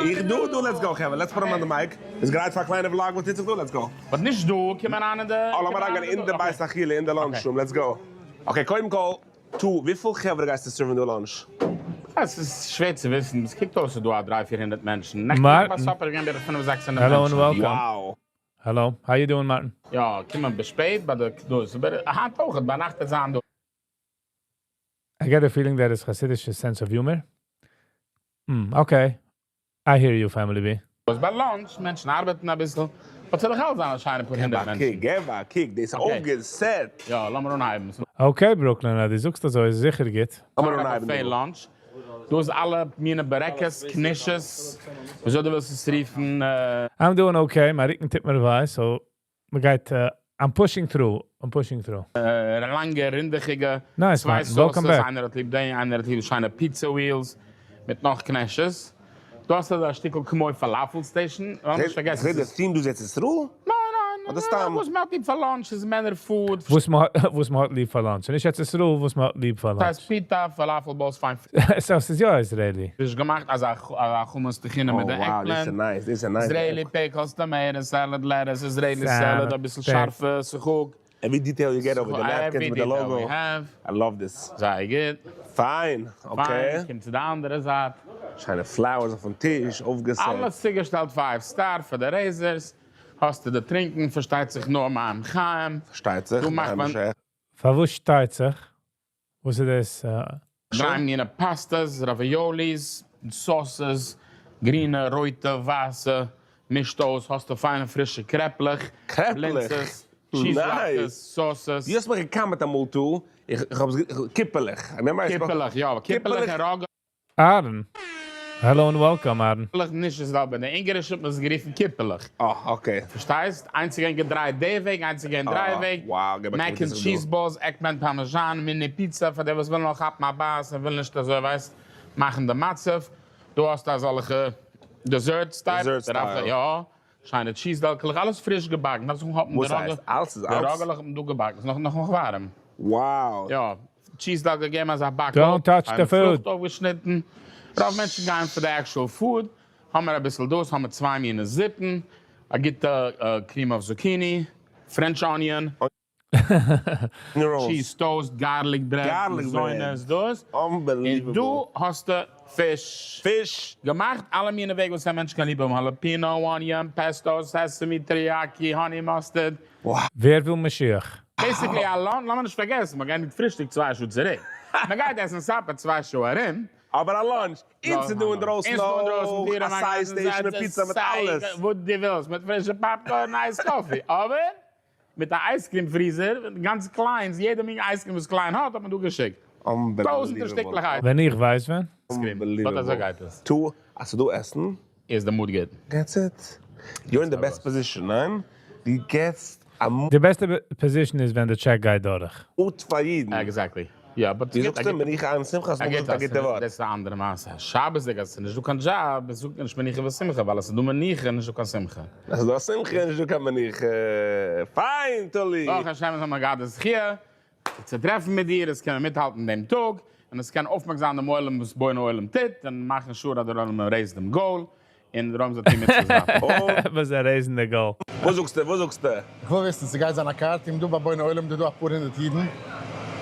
איך דא דא let's go חברה let's put him on the mic. ביסט גרייט פאר א קליינע vlog וואס טוט זיך דא? Let's go. But נישט דא, קום אריין אין די. אה לאמיר אריינגיין אין די בית אכילה אין די lunch room let's go. Okay קודם כל טו וויפיל חברה גייסטו serve ן דא lunch? עס איז שווער צו וויסן, עס קוקט אויס ס'איז דא א דריי פיר הונדערט מענטשן, נעכטן ביי supper איז געווען בערך פינף זעקס הונדערט מענטשן. Hello and welcome. Hello, how you doing Martin? יא, קומען ביז שפעט ביי די דאס, אבער היינט אויך, ביינאכט וועט זיין דא. I get a feeling that is חסידישע sense of humor. Okay. I hear you family B. וואס ביי lunch, מענטשן ארבעטן אביסל, but ס'זאל דאך אלץ זיין א שיינע פאר הונדערט מענטשן. געב א קוק, דאס איז אויפגעסעט. יא, לאמיר אנהייבן. Okay Brooklyn, אז דו זאגסט אזוי איז זיכער גוט. לאמיר אנהייבן buffet lunch. דא איז אלע מיני בארעקעס, קנישעס, וויאזוי דו ווילסט עס רופן. I'm doing okay, מיין רוקן טוט מיר וויי, so מ'גייט, I'm pushing through, I'm pushing through. לאנגע רינדעכיגע, Nice צוויי Martin, welcome sauces, back. איינער האט ליב דעם, איינער האט ליב שיינע pizza wheels, מיט נאך קנעשעס. דא האסטו אזא שטיקל כמו פאלאפל station, לאמיר נישט פארגעסן זעט די theme דא איז ארץ ישראל? ניין ניין, אדער סתם? וואס מען האט ליב פאר lunch איז מענער food. וואס מען וואס מען האט ליב פאר lunch, נישט ארץ ישראל וואס מען האט ליב פאר lunch. ס'הייסט פיטא, פאלאפל balls, פיין. So ס'איז יא Israeli. פריש געמאכט אזא חומוס טחינה מיט די eggplant, Israeli pickles, tomato salad, lettuce, Israeli salad, אביסל שארפע סחוג. Every detail you get over the napkins מיט די logo. I love this. זייער גוט. פיין, okay. פיין, קום צו די אנדערע זייט. שיינע flowers אויפן טיש, אויפגעסעט. אלעס צוגעשטעלט five star פאר די raisers. האסטו די טרינקען, פארשטייט זיך נאר מים חיים. פארשטייט זיך, דא מאכט מען. פארוואס שטייט זיך? וואס איז דאס? דריי מיני pastas, raviolis, sauces, גרינע, רויטע, ווייסע, מישט אויס, האסטו פיינע פרישע קרעפלעך, בלינצעס, cheese latkes, sauces. דו האסט מיך געקאמענט אמאל טא, איך האב עס קיפעלעך, קיפעלעך, יא, קיפעלעך און ראגעלעך. אהרן. Hello and welcome אהרן. נישט איז אבער די אונגארישע האט מען עס גערופן קיפעלעך. אה okay. פארשטייסט? איינס איז געווען געדרייט די וועג, איינס איז געווען דריי וועג. Mac and cheese balls, eggplant parmesan, mini pizza פאר די וואס ווילן נאר כאפן א בייס און ווילן נישט אזוי ווייסט מאכן די מצב. דא האסטו אזאלכע dessert type. יא. שיינע cheese דעלקעלעך, אלעס פריש געבאקן. דארפסט זיך אנכאפן די ראגעלעך. וואס הייסט? אלעס איז אלעס? די ראגעלעך האט מען דא געבאקן, ס'איז נאך נאך ווארעם. Wow. יא. Cheese דעלקע געגעבן אזא באק Don't touch the food. פרוכט אויפגעשניטן. רוב מענטשן גייען פאר די actual food. האמער אביסל דאס, האמער צוויי מיני זופן, א גוטע cream of zucchini, French onion, cheese toast, garlic bread, מזונות, דאס. און דא האסטו פיש. פיש. געמאכט אלע מיני וועג וואס א מענטש קען ליב האבן, jalapeno, onion, pesto, sesame, teriyaki, honey mustard. ווער וויל משיח? Basically א lunch, לאמיר נישט פארגעסן, מ'גייט מיט פרישטאג צוויי שעה צוריק. מ'גייט עסן supper צוויי שעה ארום. אבער א lunch, און ס'איז דא אינדרויסן אויך א side station מיט פיצא מיט אלעס. וואס דו ווילסט, מיט פרישע popcorn, iced coffee. אבער מיט א ice cream freezer, גאנץ קליינס, יעדע מין ice cream וואס קליין האט, האט מען דא געשיקט. טויזענטער שטיקלעך ice. ווען איך ווייס ווען. Cream. But אזוי גייט עס. טא, אז ס'איז דא עסן. איז די mood גוט. That's it. You're in the best position, ניין? דו געבסט א. די בעסטע position איז ווען די טשעק גייט דורך. מוט פאר יעדן. Exactly. יא, but. דו זאגסט אים מנוחה און שמחה, האסט נאכגעזאגט א גוטע ווארט. דאס איז א אנדערע מעשה. שבת'דיג אז עס איז נישטא קיין דזשאב, זאגט מען נישט מנוחה ושמחה, ווייל עס איז דא מנוחה איז נישטא קיין שמחה. עס איז דא שמחה איז נישטא קיין מנוחה. פיין, תולי! ברוך השם אונז האבן געהאט די זכיה זיך צו טרעפן מיט דיר, עס קען מען מיטהאלטן דעם טאג, און עס קען אויפמערקזאם דעם עולם וואס בונה עולם טוט, און מאכן sure אז דער עולם raise ט דעם goal, און דער עולם זאל טון מצוות ווייטער. וואס זיי raise ן די goal. וואס זאגסטו? וואס זאגסטו? איך וויל וויסן, ס'גייט זיין א car team דא ביי בונה עולם דא דא אפאר הונדערט אידן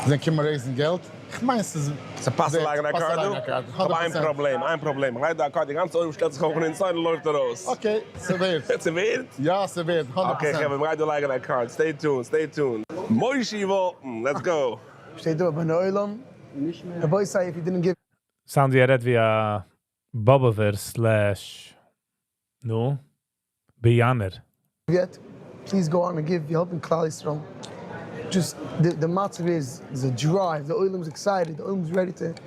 זענען קומען raise ן געלט, איך מיין ס'איז ס'פאסט צו לייגן א car דא? כ'האב איין פראבלעם, איין פראבלעם, איך לייג דא א car, די גאנצע עולם שטעלט זיך אויף און אינז איינער לויפט ארויס. Okay, ס'ווערט. ס'ווערט? יא ס'ווערט, הונדערט okay פראצענט. חברה, מ'גייט דא לייגן א card, stay tuned, stay tuned. מושי וואלטן, let's go! שטייט דא בונה עולם, רבותי if you didn't give. Sound ווי ער רעדט ווי א באבובער slash נו, באיאנער. Yet, please go on and give, you helping כלל ישראל, just די מצב איז איז א drive, די עולם איז excited, די עולם איז ready to,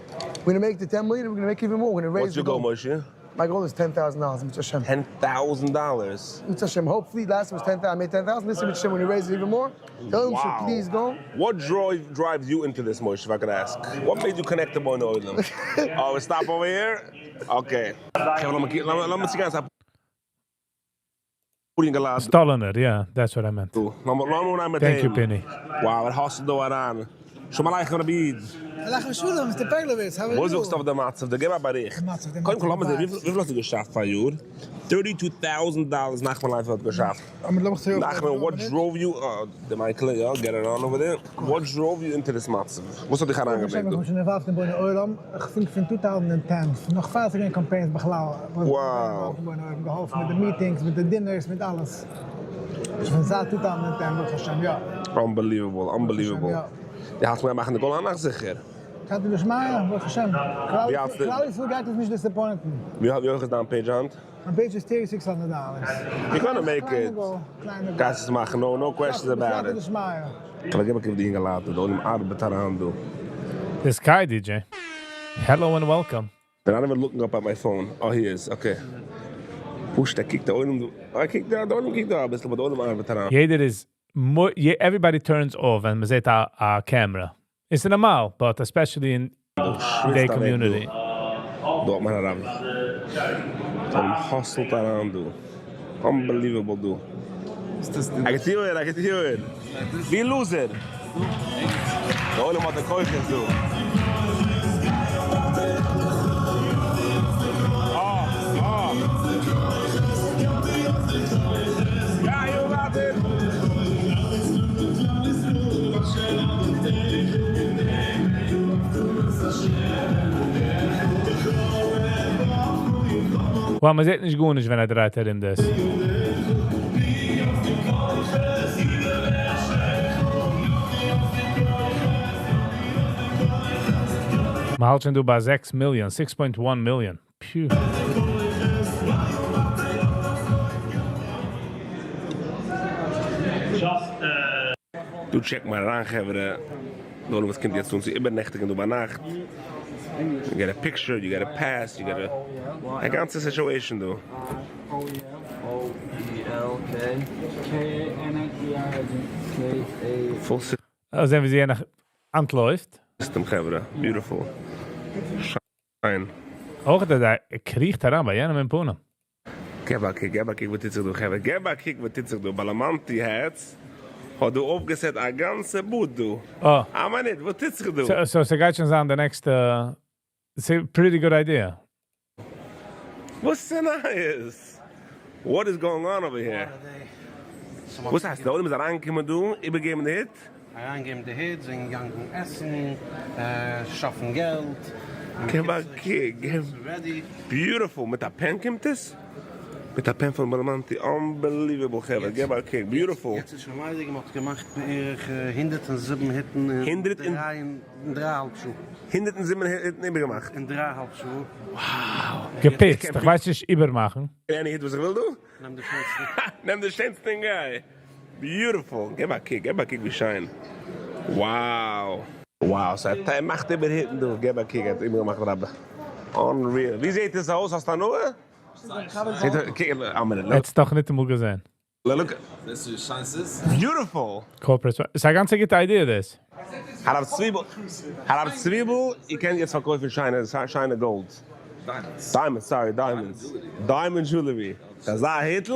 we're gonna make the ten million, we're gonna make even more, we're gonna raise What's your goal משה? My goal is ten thousand dollars, אם ירצה השם. Ten thousand dollars? אם ירצה השם, hopefully last year was ten thousand, I made ten thousand, this year אם ירצה השם when we raise it even more, tell them to please go. What drive drives you into this, Moshe, if I could ask? What made you connect to בונה עולם? Oh, we stop over here? Okay. חברה, לאמיר צוגיין צו א פאר יונגעלייט. סטאלינער, יא, that's what I meant. לאמיר אנהייבן מיט Thank you אים. Pinny. Wow, ער hustle ט דא אריין. שלום עליכם רבי איד. עליכם שלום, Mister Perlowitz, how are you? וואס זאגסטו אויף די מצב? דו געב א באריכט. קודם כל לאמיר זען, וויפיל האסטו געשאפט פאריאר? Thirty two thousand dollars נחמן לייפער האט געשאפט. נחמן, what drove you, די mic ל, יא, get it on over there. What drove you into this מצב? וואס האט דיך אריינגעברענגט דא? איך בין שוין involved אין בונה עולם, כ'פינק פון 2010, נאך פאר ס'איז געווען קאמפיינס בכלל, וואס Wow. בונה עולם, געהאלפן מיט די meetings, מיט די dinners, מיט אלעס. שוין זייט 2010 ברוך השם, יא. Unbelievable, unbelievable. די האלטסט מיר מאכן די goal היינט זיכער. סייעתא דשמיא, ברוך השם. ווי האלטסטו? כלל ישראל גייט אונז נישט disappoint ן. ווי הויך איז דיין page היינט? מיין page איז thirty six hundred dollars. You gonna make it. גייסט עס מאכן, no no questions about it. בסייעתא דשמיא. כ'וועל געבן א קוק ווי די אינגעלייט דא און ארבעט אריין דא. The Sky DJ. Hello and welcome. They're not even looking up at my phone. Oh he is, okay. פשוט ער קוקט די עולם דא, ער קוקט די עולם קוקט דא אביסל אבער די עולם ארבעט אריין. יעדער איז, everybody turns off ווען מ'זעט א א קעמרע. איז נארמאל, but especially אין די community. דא האט מען א רבי. דער עולם hustle ט אריין דא. Unbelievable דא. I can feel it, I can feel it. ווי loser. די עולם האט די כוחות דא. אה אה. יא you got it. Wow, מ'זעט נישט גארנישט ווען ער דרייט ארום דאס. מ'האלט שוין דא ביי 6 מיליאן, 6.1 מיליאן. Pew. דא check מען אריין חברה, נאר וואס קומט יעצט אן צו איבערנעכטיגן דא ביינאכט, you get a picture, you get a pass, you get a א גאנצע situation דא. Full זען ווי זי יענער אנטלויפט. System חברה, beautiful. שיין. אויך דער דער קריכט אריין ביי יענעם אין פנים. געב א קוק, געב א קוק וואס טוט זיך דא חברה, געב א קוק וואס טוט זיך דא, באלאמאנטי העטס האט דא אויפגעסעט א גאנצע booth דא. אה. א מינוט, וואס טוט זיך דא? So ס'גייט שוין זיין די נעקסטע, ס'איז pretty good idea. וואס איז נייעס? What is going on over here? וואס הייסט די עולם איז אריינגעקומען דא איבערגעבן די היט? אריינגעבן די היט, זענען געגאנגען עסן, שאפן געלט. געב א קוק, געב. Beautiful, מיט א pen קומט עס? מיט א pen פון באלאמאנטי, unbelievable חברה, געב א קוק, beautiful. יעצט איז שוין ליידיג, מען האט געמאכט בערך 107 היטן אין דריי און דריי אהאלב שעה. 107 היטן איבערגעמאכט? אין דריי אהאלב שעה. Wow! געפיצט, איך ווייס נישט איבערמאכן. Any היט וואס איך וויל דא? נעם די שענסטע. נעם די שענסטע און גיי! Beautiful! געב א קוק, געב א קוק ווי שיין! Wow! Wow! סא ער מאכט איבער היטן דא, געב א קוק, ער האט איבערגעמאכט רבי. Unreal! ווי זעהט עס אויס? האסט הנאה? קוק, א מינוט. ער האט עס דאך ניטאמאל געזען. Look. Beautiful! Corporate, ס'איז א גאנצע גוטע idea דאס. הרב צוויבל, הרב צוויבל, איר קענט יעצט פארקויפן שיינע שיינע גאלד. Diamonds, sorry, diamonds. Diamond jewelry. אזא היטל?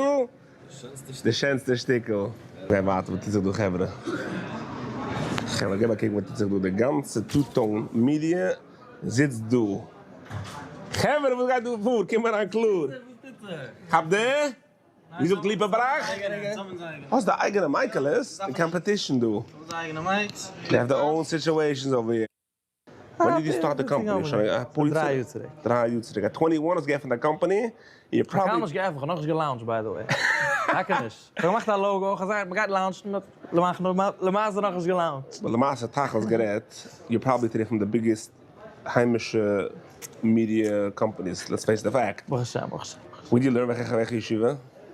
די שענסטע שטיקל. גיי ווייטער, וואס טוט זיך דא חברה? חברה געב א קוק וואס טוט זיך דא, די גאנצע Two Tone Media זיצט דא. חברה וואס גייט דא פאר? קום אריין קלאר. כאפ די. ווי זאגט ליפא בראך? האסט די אייגענע מייקעלעס? די competition דא. They have their own situations over here. When did you start the company? שוין אפאר יאר דריי יאר צוריק. דריי יאר צוריק. At 21 האסט געעפנט א company? You כ'האב קיינמאל נישט געעפנט, כ'האב נאכנישט גע launch ט by the way. טאקע נישט. כ'האב געמאכט א logo, כ'האב געזאגט מ'גייט launch ן, למעשה נאכנישט גע launch ט. But למעשה תכלית גערעדט, you're probably today פון די biggest היימישע media companies, let's face the fact. ברוך השם, ברוך השם. Where did you learn? וועלכע וועלכע ישיבה?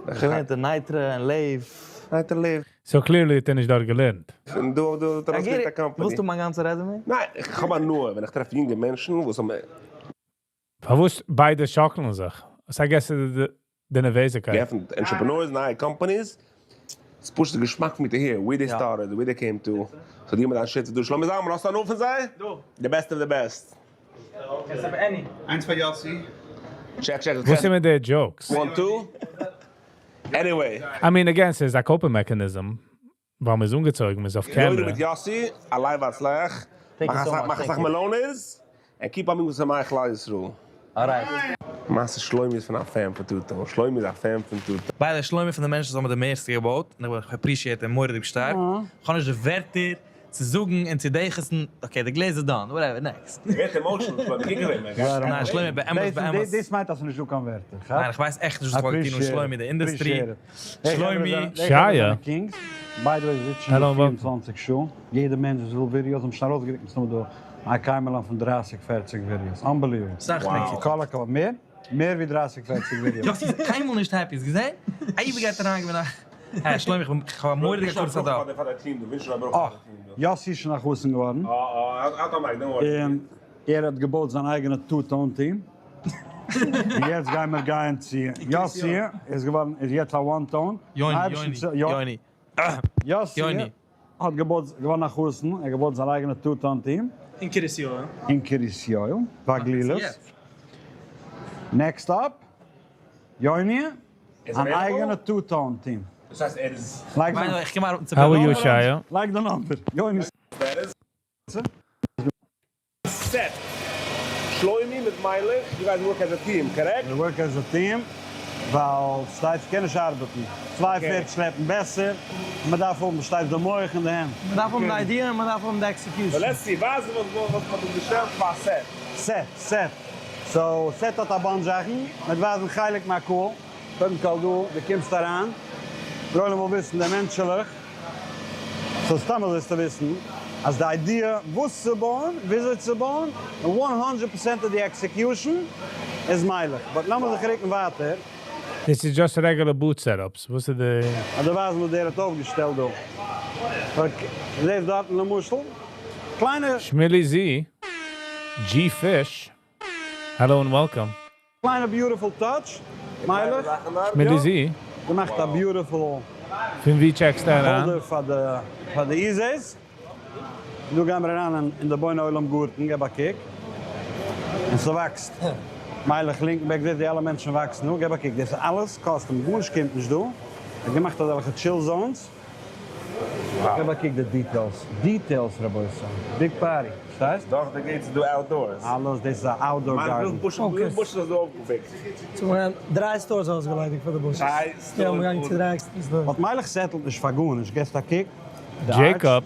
איך האב געלערנט אין נייטרא און לב. נייטרא לב. So clearly האט ער נישט דארט געלערנט. און דא דא האט ער אויסגעלערנט א company. ווילסטו מיין גאנצע resume? ניין, איך האב הנאה ווען איך טרעף יונגע מענטשן וואס האבן. פארוואס ביידע שאקלן זיך? So I guess די נערוועזיקייט. געעפנט entrepreneurs, נייע companies, ס'איז פשוט געשמאק פאר מיר to hear where they started, where they came to, so די מיט דיין שיטה דא, שלומי זלמן האסט הנאה פון זיי? The best of the best. איינס פאר יאסי. Check check. וואס איז מיט די jokes? One two. Anyway. I mean again ס'איז א coping mechanism ווייל מ'איז אנגעצויגן מ'איז אויף יוני קעמרע. מיט יאסי, עלי והצלח, מאך אסאך מעלאנעס, און keep on being משמח כלל ישראל. Alright. מעשה שלומי איז פון א fan פון טוטו, שלומי איז א fan פון טוטו. By the way שלומי פון די מענטשן וואס האבן די מערסטע געבויט, און איך appreciate אים מורא'דיג שטארק, איך האב נישט די ווערטער צו זאגן און צו דעכעסן, okay די גלעזער done, whatever, next. ווערט emotional שלומי, קוק אויף אים, ער גייט. ניין שלומי באמת באמת. דאס מיינט אז ס'איז נישטא קיין ווערטער, כאפסט? ניין איך ווייס עכט נישט וואס איך וואלט געטון אן שלומי אין די אינדוסטרי, שלומי. שייע. By the way זיצן דא 24 שעה, יעדע מענטש וואס וויל ווידיאוס האבן שוין ארויסגערוקט מסתמא דא א קיימא פון דרייסיג פערציג ווידיאוס, unbelievable. סאך מער. כל הכבוד, מער? מער ווי דרייסיג פערציג ווידיאוס. יאסי איז קיינמאל נישט happy, האסט געזען? אייביג גייט אריין געווען א אה שלומי איך האב א מורא'דיגע הכרת הטוב. אה, יאסי איז שוין א חתן געווארן. און ער האט געבויט זיין אייגענע two-tone team. און יעצט גיימער גייען צו יאסי איז געווארן איז יעצט א one tone. יוני יוני יוני. יאסי האט געבויט געווארן א חתן, ער האט געבויט זיין אייגענע two-tone team. אין קרית יואל. אין קרית יואל, והגלילות. Next up, יוני, אן אייגענע two-tone team. דאס הייסט ער איז. How are you שייע? לייג די number. יוני. Set. שלומי מיט מיילעך, you guys work as a team, correct? We work as a team, ווייל שטייט קען נישט ארבעטן. צוויי פערד שלעפן בעסער, מען דארף האבן שטייט די מח אין די הענט. מען דארף האבן די idea און מען דארף האבן די execution. Let's see, ווייז וואס וואס מען האט געשטעלט פאר set. Set, set. So, set האט א bunch זאכן, מען וועט ווייזן חלק מהקהל. קודם כל דא, דו קומסט אריין, דער עולם וויל וויסן די מענטשעלעך. So סתם אזוי צו וויסן אז די idea וואס צו בויען, וויאזוי צו בויען, און one hundred percent of the execution איז מיילעך. But לאמיר זיך רוקן ווייטער. דאס איז just regular booth setups, וואס איז די. אז דו ווייסט וואס דער האט אויפגעשטעלט דא. זעסט דארטן למשל קליינע. שמילי זי, G Fish, hello and welcome. קליינע beautiful touch, מיילעך. שמילי זי. געמאכט א beautiful. פון ווי טשעקסטו אריין? Holder פאר די פאר די איזעס. דא גייען מיר אריין אין די בוני עולם גארטן, געב א קוק. און ס'וואקסט. מיילעך לינקנבערג זעט ווי אלע מענטשן וואקסן דא, געב א קוק. דאס איז אלעס custom, גארנישט קומט נישט דא. ער האט געמאכט אזעלכע chill zones. געב א קוק די details. Details רבותי. Big party. פארשטייסט? דאך די gates איז דא outdoors. אלעס דאס איז א outdoor garden. מיין bush איז דא אויפגעפיקט. So מיר האבן דריי stores אויסגעליידיגט פאר די bushes. יא מיר גייען צו דריי עקסטערע stores. But מיילעך settle ט נישט פאר גארנישט, געסט א קוק. Jacob.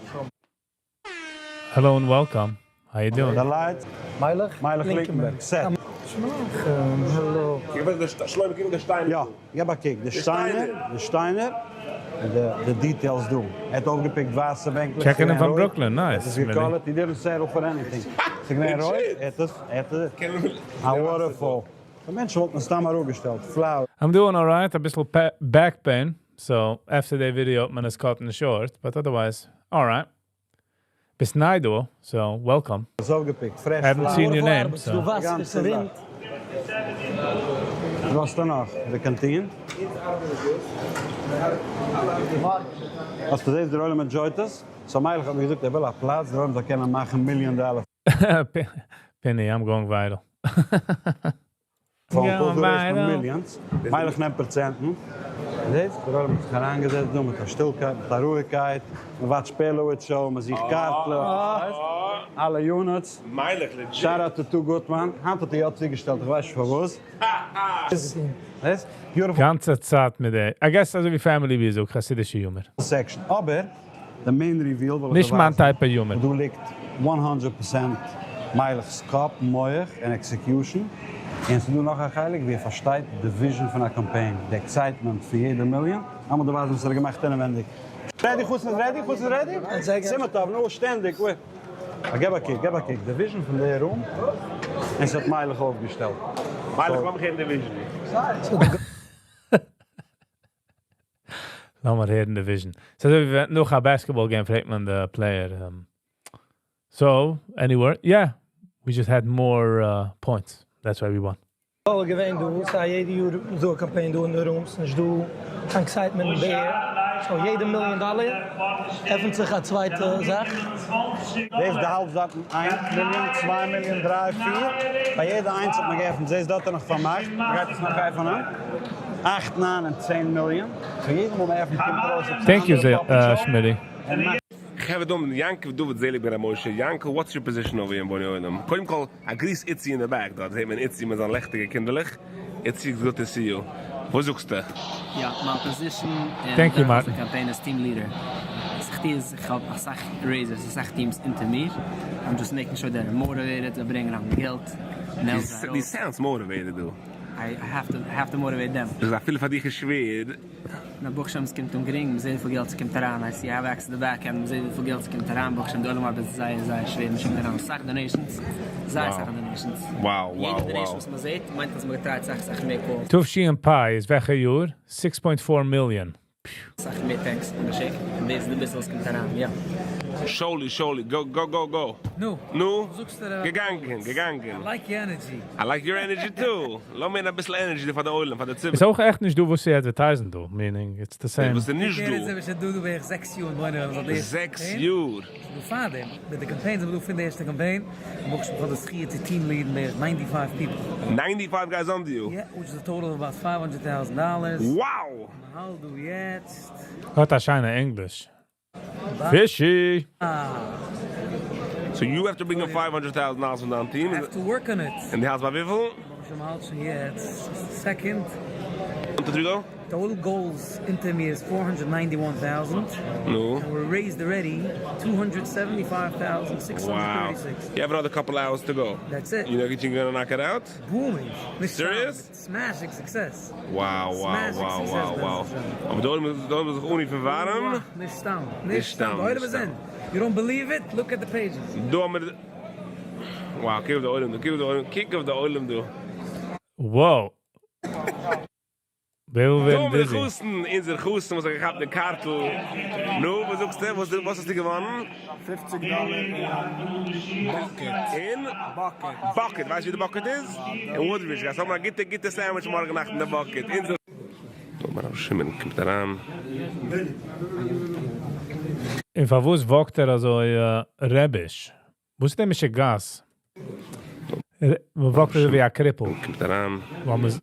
Hello and welcome. How you doing? די lights. מיילעך? מיילעך לינקענבערג. Set. Hello. שלומי קוק די שטיינער. יא, געב א קוק די שטיינער, די שטיינער, און די details דא. ער האט אויפגעפיקט ווייסע בענקלעך. Checking in פון ברוקלין, nice. עס איז געקאלערט, he didn't settle for anything. ס'איז געווען רויט, ער האט עס, ער האט עס. א waterfall. די מענטשן וואלטן עס סתם אראפגעשטעלט. Flower. I'm doing alright, אביסל back pain, so after די ווידיאו האט מען עס cut ן short, but otherwise, alright. ביסט ניי דא, so welcome. עס אויפגעפיקט, fresh I haven't flower. seen your name, so. דא וואסער, ס'רינט. וואס האסטו נאך? די canteen? האסט געזעהן דער עולם enjoy ט עס? So מיילעך האט מיר געזאגט ער וויל א פלאץ דער עולם זאל קענען מאכן מיליאן דאלער. פיני, I'm going viral. Phone calls דא raise ט מען millions, מיילעך נעמט פראצענטן. זעסט? דער עולם האט זיך אריינגעזעצט דא מיט א שטילקייט, מיט א רואיגקייט, מען watch ט פערלאוויטש show, מען זוכט קארטלעך, פארשטייסט? אלע units. מיילעך legit. Shout out to טו גוטמאן, היינט האט ער יא צוגעשטעלט, איך ווייס נישט פארוואס. זעסט? Beautiful. גאנצע צייט מיט די, I guess אזוי ווי family ווי זאגט חסידישע humor. Section, אבער די main reveal וויל איך נישט מיין דיר ווייזן, type of humor. דא ליגט one hundred percent מיילעך'ס קאפ, מח, און execution, און ס'איז דא נאך א חלק ווי ער פארשטייט די vision פון א קאמפיין, די excitement פון יעדע מיליאן, לאמיר דיר ווייזן וואס ער האט געמאכט אינעווענדיג. Ready חתן איז ready? חתן איז ready? סימן טוב, נו שטענדיג. געב א קוק, געב א קוק, די vision פון די room, און ס'האט מיילעך אויפגעשטעלט. מיילעך לאמיך הערן די vision. לאמיר הערן די vision. ס'איז אזוי ווי נאך א basketball game פרעגט מען די player. So, any word? Yeah, we just had more points. That's why we won. אלע געווען דא, סיי יעדע יאר איז דא א קאמפיין דא אין די room, ס'נישט דא קיין excitement מער, so יעדע מיליאן דאלער עפענט זיך א צווייטע זאך. דאס די האלב זייטן איין מיליאן, צוויי מיליאן, דריי, פיר, ביי יעדע איינס האט מען געעפנט, זעסט דארט איז נאך פארמאכט, מען גייט עס נאך עפענען, אכט, ניין און צען מיליאן, so יעדע מאל מען עפנט קומט ארויס עפעס Thank you אנדערע puppet show. שמילי. חברה דא מיט יעקב דוד זעליג בן ר' משה, יענקל what's your position over אין בוני עולם? קודם כל א גריס איצי אין די back דארט זעהט מען איצי מיט זיין לעכטיגע קינדערלעך, איצי it's good to see you, וואס זאגסטו? יא, מיין position אין Thank you דורכאויס מארטין. די קאמפיין איז team leader. וואס איך טו איז איך האב אסאך raisers אסאך teams אונטער מיר, I'm just making sure they're motivated, זיי ברענגען אריין געלט, מעלד זיי דו ארויס. sounds motivated דא. I have to motivate them. דאס איז אפילו פאר דיך איז שווער. נאר ברוך השם ס'קומט אן גרינג, מ'זעט וויפיל געלט ס'קומט אריין, I see I have access to the back end, מ'זעט וויפיל געלט ס'קומט אריין, ברוך השם די עולם ארבעט זייער זייער שווער, מ'שיקט אריין אסאך donations, זייער אסאך donations, יעדע donation וואס מ'זעט מיינט אז מ'האט געטרייט סאך סאך מער calls. תשפ איז וועלכע יאר? six point four מיליאן. סאך מער texts האט מען געשיקט, און דאס איז די ביסל וואס קומט אריין, יא. שאולי שאולי go go go go. נו. נו. זאגסט הרב געגאנגען געגאנגען. I like your energy. I like your energy too. לאז מיר אביסל energy דא פאר די עולם פאר די ציבור. איז אויך עכט נישט דא וואס צו advertise ן דא, meaning it's the same. וואס איז נישט דא? איך זעה שוין דא דא בערך זעקס יאר בוני עולם זייט די ערשטע זעקס קאמפיין. יאר? ס'איז דא פארדעם, מיט די קאמפיין זענען מיר דא פון די ערשטע קאמפיין, און ברוך השם כ'האב די זכי' צו team lead ן בערך ninety five people. Ninety five guys under you? Yeah, which is a total of about five hundred thousand dollars. Wow! מ'האלט דא יעצט. האט א שיינע ענגליש. פישי! So you have to bring in five hundred thousand dollars פון דיין team. I have to work on it. און די האלסט ביי וויפיל? ברוך השם מ'האלט שוין יעצט second. One two three go. Total goals אונטער מיר איז four hundred ninety one thousand. נו. און we raised already two hundred seventy five thousand six hundred thirty six. You have another couple hours to go. That's it. You know you gonna knock it out? Booming. Serious? Smashing success. Wow wow wow wow wow. אבער די עולם איז די עולם איז זיך אנרופן ווארעם. נישט סתם. נישט סתם. די עולם איז אין. You don't believe it? Look at the pages. דא האמיר Wow קוק אויף די עולם דא קוק אויף די עולם קוק אויף די עולם דא. Wow. ווער וויל דא ווערן האמיר די dizzy? חתן, אונזער חתן וואס האט געכאפט די קארטל. נו וואס זאגסטו? וואס וואס האסטו געוואנען? פופציג דאלער אין bucket. אין? Bucket. Bucket, ווייסט ווי די bucket איז? אין וואודרידזש, גייסט האבן א גוטע גוטע sandwich מארגן נאכט אין די bucket. אונזער. דא האט מען ר' שמעון קומט אריין. און פארוואס walk ט ער אזוי רעביש? וואס איז די משוגעת? מען walk ט אזוי ווי א cripple. קומט אריין. ווייל מ'איז.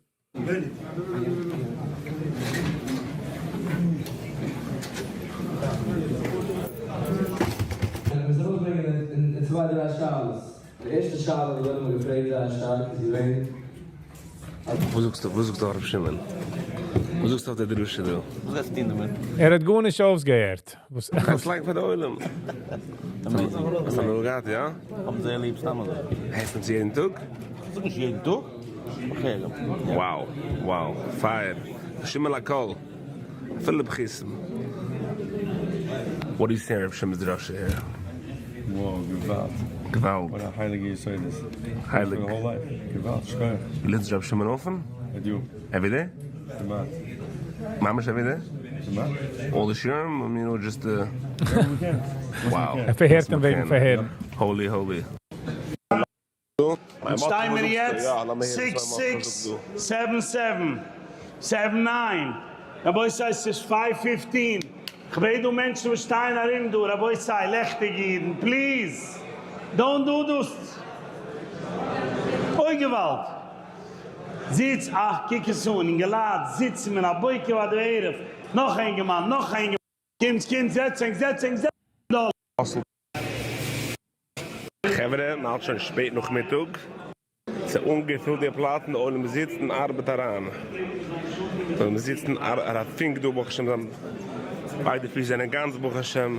מ'מוז ארויסברענגען אין צוויי דריי שאלות. די ערשטע שאלה וואס ווערט אמאל געפרעגט זייער שטארק איז געווען אז. וואס זאגסטו וואס זאגסטו הרב שמעון? וואס זאגסטו אויף די דרשה דא? וואס גייסטו טון דערמיט? ער האט גארנישט אויסגעהערט. וואס? קענסט לייגן פאר די עולם. האסט הנאה געהאט, יא? האבן זייער ליב סתם אזוי. הערסט אים צו יעדן טאג? כ'זאג נישט יעדן טאג, אבער כ'הער אים. Wow wow פייער שומע לכל אפילו בכיסם What do you say ר' שמעון'ס דרשה here? Wow געוואלד. געוואלד. וואט א הייליגע יסודות. הייליג. For the whole life. געוואלד, שכוח. דו לערנסט ר' שמעון אפען? I do. Every day? כמעט. ממש every day? כמעט. All the שיעורים? I mean or just the. Wow. ער פארהערט אים וועגן פארהערן. Holy holy. שטיי מיר יעצט six six seven seven seven nine רבותי ס'איז five fifteen כ'בעט דא מענטשן וואס שטייען ארום דא רבותי לעכטיגע אידן please don't do דאס אוי געוואלד זיץ אה קוק עס אן אינגעלייט זיצן מן הבוקר ועד הערב נאך א אינגערמאן נאך א אינגערמאן קומטס קומטס זעצט ענק זעצט ענק זעצט ענק. חברה, מ'האלט שוין שפעט נאכמיטאג, ס'איז אנגעפילט די פלאץ און די עולם זיצט און ארבעט אריין. די עולם זיצט און ארבעט, הרב פינק דא ברוך השם זיין ביידע פיס זענען גאנץ ברוך השם,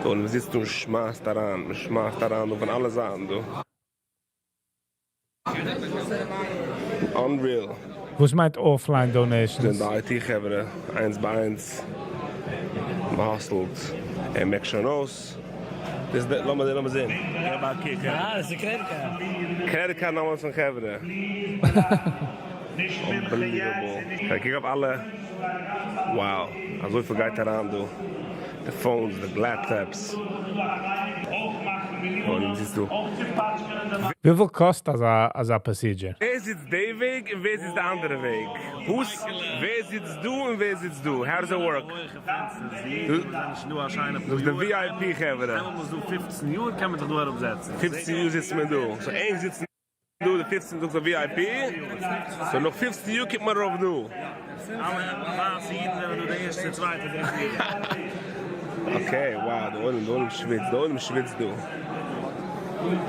די עולם זיצט און שמייסט אריין, מ'שמייסט אריין דא פון אלע זייטן דא. Unreal. וואס מיינט offline donations? זענען די IT חברה איינס ביי איינס, מ'האסלט ער מעקט שוין אויס, דאס די לאמיר לאמיר זעהן, געב א קוק. אה, דאס איז credit card. Credit card numbers פון חברה. Unbelievable. קוק אויף אלע, wow, אזויפיל גייט אריין דא, די phones, די laptops. און זיצט דא. וויפיל קאסט אזא אזא procedure? ווער זיצט די וועג און ווער זיצט די אנדערע וועג? וואס? ווער זיצט דא און ווער זיצט דא? How does it work? זאגסט די VIP חברה. פופצן יאר זיצט מען דא. So ענק זיצן דא די פופצן זאגסט די VIP. So נאך פופצן יאר קומט מען ארויף דא. Okay wow די עולם די עולם שוויצט די עולם שוויצט דא.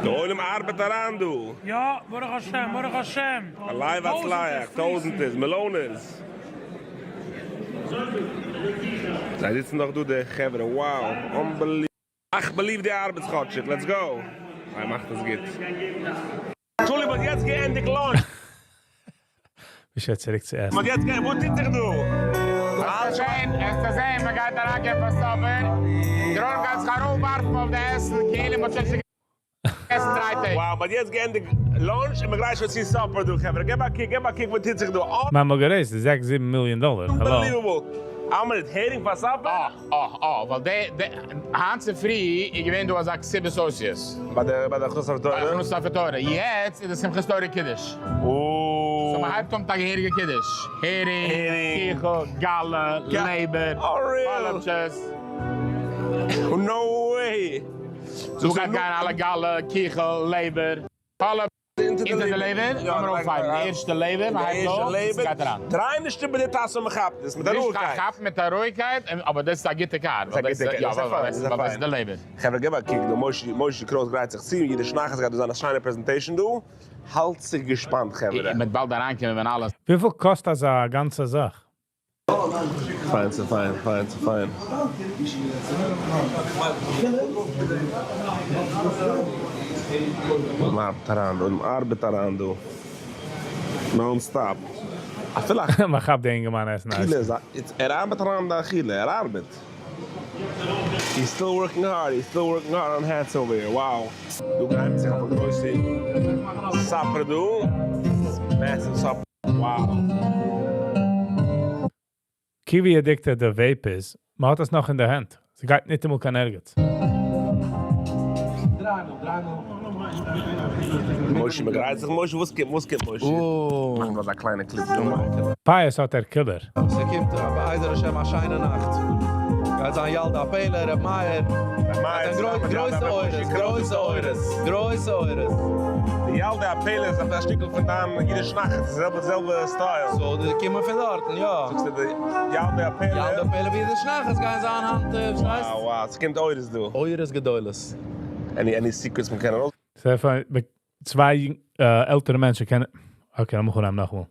די עולם ארבעט אריין דא. יא, ברוך השם, ברוך השם. עלי והצליח, טויזענטערס, מיליאנערס. זיי זיצן דאך דא די חברה, wow, unbelievable. איך believe די ארבעטס כאטשיג, let's go. זיי מאכט עס גוט. טשאלי מ'האט יעצט געענדיגט lunch. ווי שוין צוריק צו עסן. מ'האט יעצט געענדיגט, וואס טוט זיך דא? וועסטו זען, וועסטו זען, מ'גייט אריינגיין פאר supper, דער עולם גייט זיך ארויפווארפן אויף די עסן, כאילו מ'האט שוין שוין געגעסן דריי טעג. Wow, מ'האט יעצט געענדיגט lunch און מ'גרייט שוין צו supper דא, חברה, געב א קוק, געב א קוק וואס טוט זיך דא, מען האט גע raise ט זעקס זיבן מיליאן דאלער, האלא. Unbelievable! אמרת הערינג פאר supper? אה אה, ווייל די די היינט צופרי איז געווען דא אזא כתיבת אותיות. ביי די ביי די הכנסת ספר תורה? ביי די הכנסת ספר תורה. יעצט איז די שמחת תורה קידוש. אוה. So מען הייבט אן מיט א געהעריגע קידוש. הערינג, קיכל, גאלע, לעבער, קאלעטשעס. No way! דא גייט גיין אלע גאלע, קיכל, לעבער, קאלע. אונטער די לעבער, לאמיר אויפהייבן די ערשטע לעבער, מען הייבט אויף און ס'גייט אריין. דריי נישט איבער די טאסע און מען כאפט עס מיט א רואיגקייט. נישט כאפן מיט א רואיגקייט, אבער דאס איז א גוטע קאר. דאס איז א גוטע קאר, דאס איז פיין, דאס איז פיין. די לעבער. חברה געב א קוק דא, מושי מושי קרויס גרייט זיך צו, אידיש נחת גייט דא זיין א שיינע presentation דא, האלט זיך געשפאנט חברה. מ'וועט באלד אריינקומען ווען אלעס. וויפיל קאסט אזא גאנצע זאך? פיין ס'איז פיין, פיין ס'איז פיין. מ'ארבעט אריין דא, מ'ארבעט אריין דא. Non stop. אפילו א. מ'כאפט די אינגערמאן עסן אכילה איז א, ער ארבעט אריין די אכילה, ער ארבעט. He's still working hard, he's still working hard on hats over here, wow. דא גרייט זיך אויף א גרויסע supper דא. Massive supper. Wow. קוק ווי addicted די vape איז, מען האט עס נאך אין די הענט. ס'גייט ניטאמאל קיין ערגעץ. משה מ'גרייט זיך משה וואס קומט וואס קומט משה מאכן אזא קליינע clip דא. פייעס האט ער killer. ס'קומט בעזר השם א שיינע נאכט. גייט זיין ילדי הפלא, ר' מאיר. גרויסע אורות, גרויסע אורות, גרויסע אורות. די ילדי הפלא איז א שטיקל פון דיין אידיש נחת, די זעלבע זעלבע style. So די קומען פון דארטן, יא. זאגסטו די ילדי הפלא. ילדי הפלא ווי אידיש נחת גייען זיין היינט, פארשטייסט? וואו וואו, ס'קומט אורות דא. אורות גדולות. Any any secrets מ'קען ארויס. צוויי עלטערע מענטשן קענען, okay לאמיר אנהייבן נאכאמאל.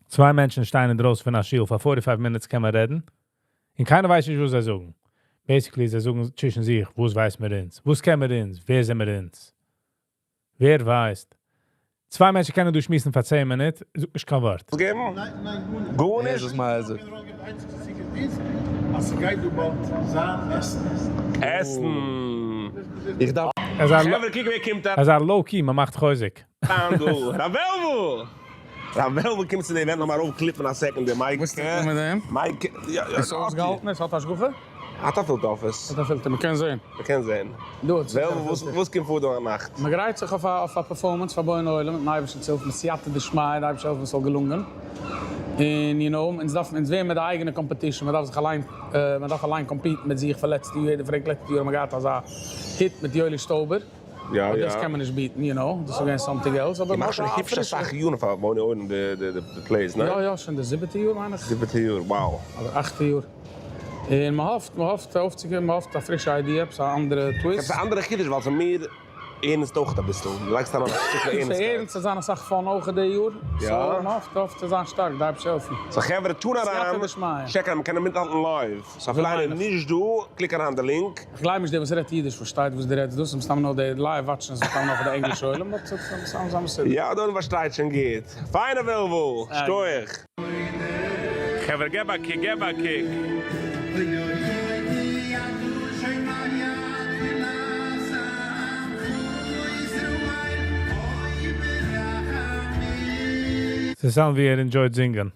צוויי מענטשן שטייען אינדרויסן פון א שול פאר forty five minutes קען מען רעדן, און קיינער ווייסט נישט וואס זיי זאגן. Basically זיי זאגן צווישן זיך, וואס ווייסט מיר אונז? וואס קען מיר אונז? ווער זעמיר אונז? ווער ווייסט? צוויי מענטשן קענען דא שמועסן פאר צען מינוט, זאגט נישט קיין ווארט. געבן? גארנישט? וואס מיינט זאגט? אז ס'גייט דא באלד זיין עסן. עסן! איך דארף. חברה קוק ווער קומט אריין. אזא low key מ'מאכט חוזק. דא, ר' וועלוול! ר' וועלוול קומט צו די event לאמיר ארויף clip ן א second די mic. וואס טוט מען מיט דעם? Mic, יא יא. איז אויסגעהאלטן? עס האט השגחה? האט א filter אויף עס. האט א פילטער, מ'קען זען. מ'קען זען. דא האט זיך וועלוול וואס קומט פאר דא היינט נאכט? מ'גרייט זיך אויף א אויף א performance פאר בוני עולם מיטן אייבערשטנ'ס הילף מיט סייעתא דשמיא די אייבערשטער העלפן עס זאל געלונגען. און you know אונז דארפן אונז ווערן מיט די אייגענע competition מ'דארף זיך אליין מ'דארף אליין compete ן מיט זיך פאר לעצטע יאר יעדער פרעגט לעצטע יאר האט מען געהאט אזא hit מיט יואלי שטויבער. יא יא. דאס קען מען נישט beat ן, you know, דאס איז געווען something else, אבער איר מאכט שוין היפש אסאך יארן פאר בוני עולם די די plays, ניין? יא יא, שוין די זיבעטע יאר מיין איך. זיבעטע יאר, wow. אדער אכטע יאר. און מען האפט, מען האפט אויפצוקומען, מען האפט א פרישע idea, עפעס א אנדערע twist. עפעס א אנדערע חידוש, ווייל ס'איז מער ערנסט אויך אביסל, דו לייגסט אריין א שטיקל ערנסטקייט. ס'איז ערנסט, ס'זאל זיין אסאך fun אויך די יאר, so מען האפט, האפט צו זיין שטארק, די אייבערשטער העלפן. So חברה tune אריין, check אריין, מ'קען מיטהאלטן live, so אפילו איינער איז נישט דא, click אריין די link. איך גלייב נישט דער וואס רעדט אידיש פארשטייט וואס דו רעדסט דאס איז מסתם נאר די live watch ן איז מסתם נאר פאר די ענגלישע עולם but ס'איז מסתם זיין מסודר. יא דאן פארשטייט שוין גוט. פיינע וועלוול! שכוח! חברה געב א קוק געב א קוק. ס' sound ווי ער enjoy ט זינגען.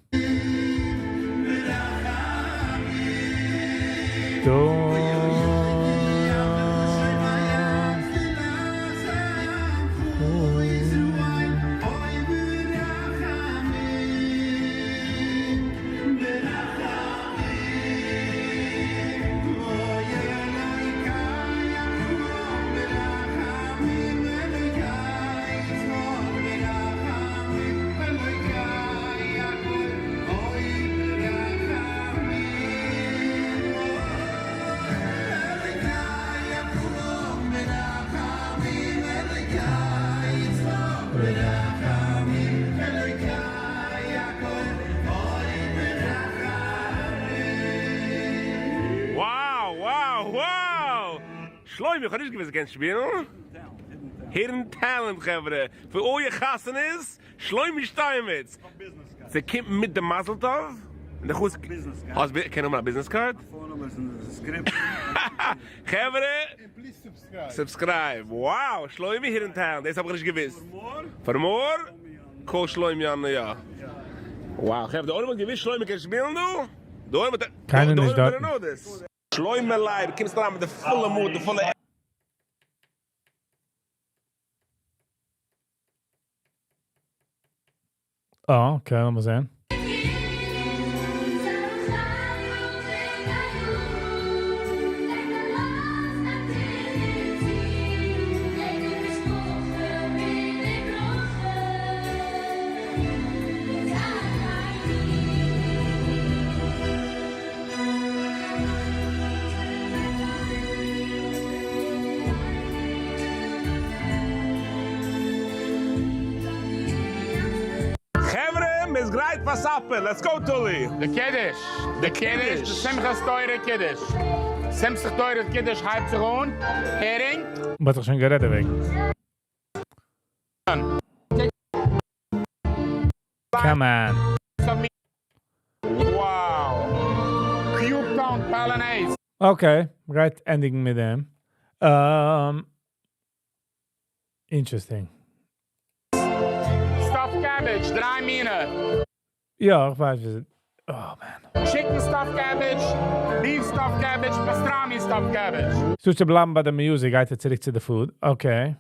שלומי, איך האב נישט געוואוסט דו קענסט שפילן. Hidden talent חברה, פאר all your חתונות, שלומי שטיינמעץ. ס'קומט מיט די מזל טוב? און די חוץ האסט קען האבן א business card? חברה subscribe. Wow שלומי hidden talent דאס האב איך נישט געוויסט. For more call שלומי אן יא. Wow חברה די עולם האט געוויסט שלומי קען שפילן דא? די עולם האט קיינער נישט דארטן. שלומי לייב קומסט אריין מיט די פולע מוט די פולע. אה, okay, לאמיר זען. חברה, מ'איז גרייט פאר supper, let's go טולי! די קידוש, די קידוש, די שמחת תורה קידוש, שמחת תורה קידוש הייבט זיך אן, הערינג. מ'האט דאך שוין גערעדט דערוועגן. Come on. Wow! Cube Town Polonaise. Okay, מ'גייט ענדיגן מיט דעם. Interesting. Stuffed cabbage, דריי מיני. יא, איך ווייס ווי Oh man. Chicken stuffed cabbage, beef stuffed cabbage, pastrami stuffed cabbage. So צו בלייבן ביי די music גייט ער צוריק צו די food. Okay.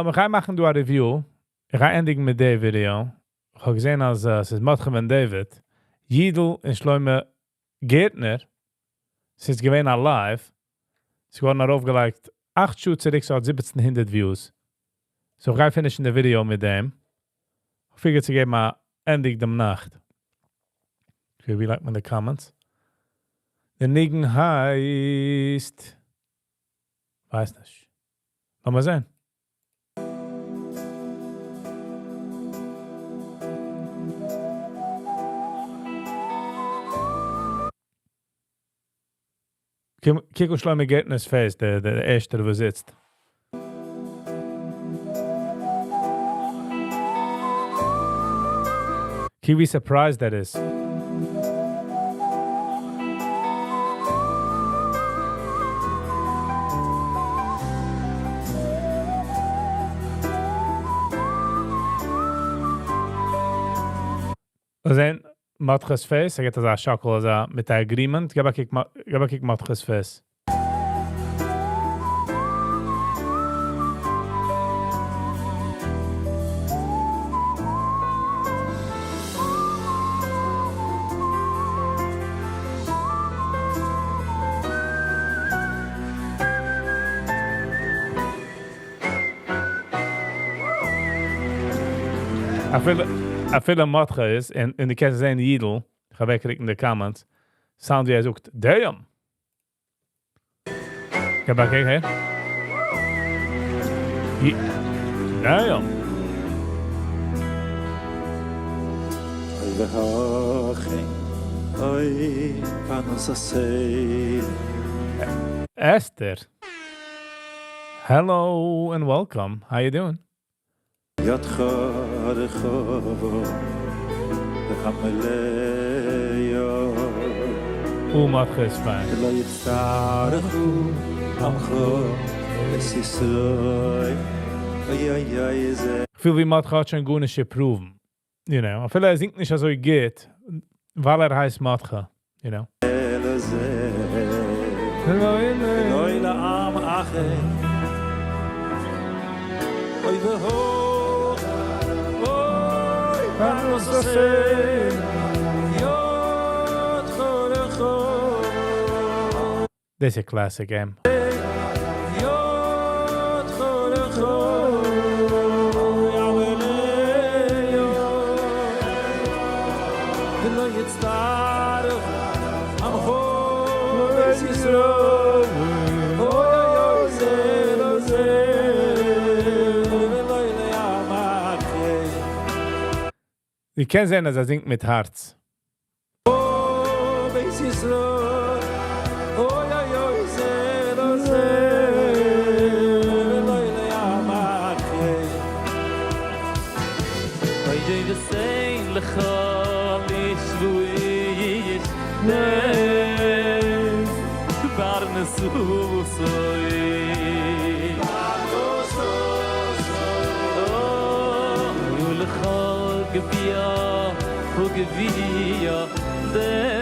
איך גיי מאכן דא א review. איך גיי ענדיגן מיט די ווידעא. איך האב געזען אז ס'איז מרדכי בן דוד, יידל און שלמה גערטנער. ס'איז געווען א live. ס'איז געווארן ארויפגעלייגט אכט שעה צוריק, ס'האט זיבעצן הונדערט views. So איך גיי finish ן די ווידעא מיט דעם. איך figure צו געבן א ענדיג דעם נאכט. Okay, ווי לייגט מען די comments? די ניגון הייסט... ווייס נישט. לאמיר זען. קוק אן שלמה גערטנער'ס face, דער דער ערשטער וואס זיצט. קוק ווי surprised ער איז. זען מרדכי'ס face, ער גיבט אזא שאקל אזא מיט א agreement, געב א קוק געב א קוק מרדכי'ס face. אפילו אפילו מרדכי איז, און און דו קענסט זען יידל, איך האב אוועקגערוקט אין די comments, sound ווי ער זאגט damn! געב א קוק אהער. Damn! אוי והכי אוי פרנסתנו. אסתר. Hello and welcome, how you doing? ידך הרחבה והמלאה. אוי מרדכי איז פיין. ולא יצטרכו עמך בית ישראל. אוי אוי אוי זה. כ'פיל ווי מרדכי האט שוין גארנישט צו prove ן. You know, אפילו ער זינגט נישט אזוי גוט, ווייל ער הייסט מרדכי, you know. לזה ולא לעם אחר. אוי והוא אוי פרנסתנו ידך רחבה. דאס איז א classic game. ידך רחבה ולא יצטרך עמך בית ישראל. אוי אוי זה לא זה ולא לעם אחר. דו קענסט זען, אז ער זינגט מיט הארץ. בית ישראל. גביה וגביה די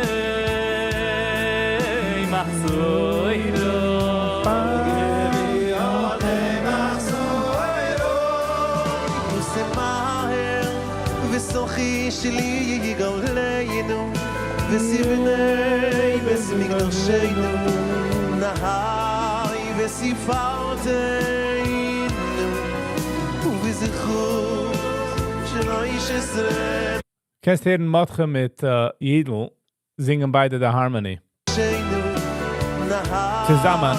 מחזורו קענסט הערן מרדכי מיט יידל זינגען ביידע די harmony. צוזאמען.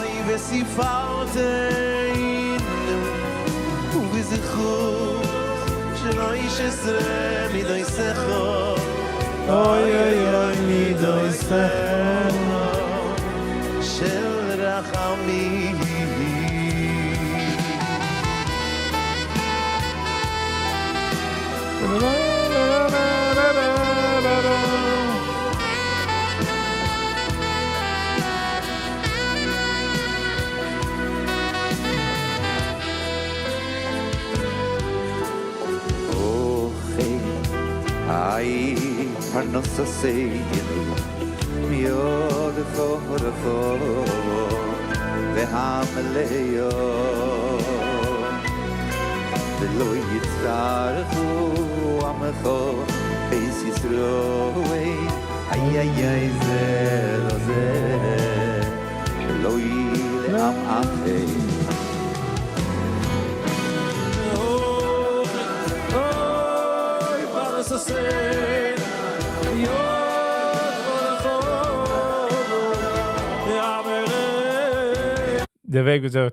די וועג ווי אזוי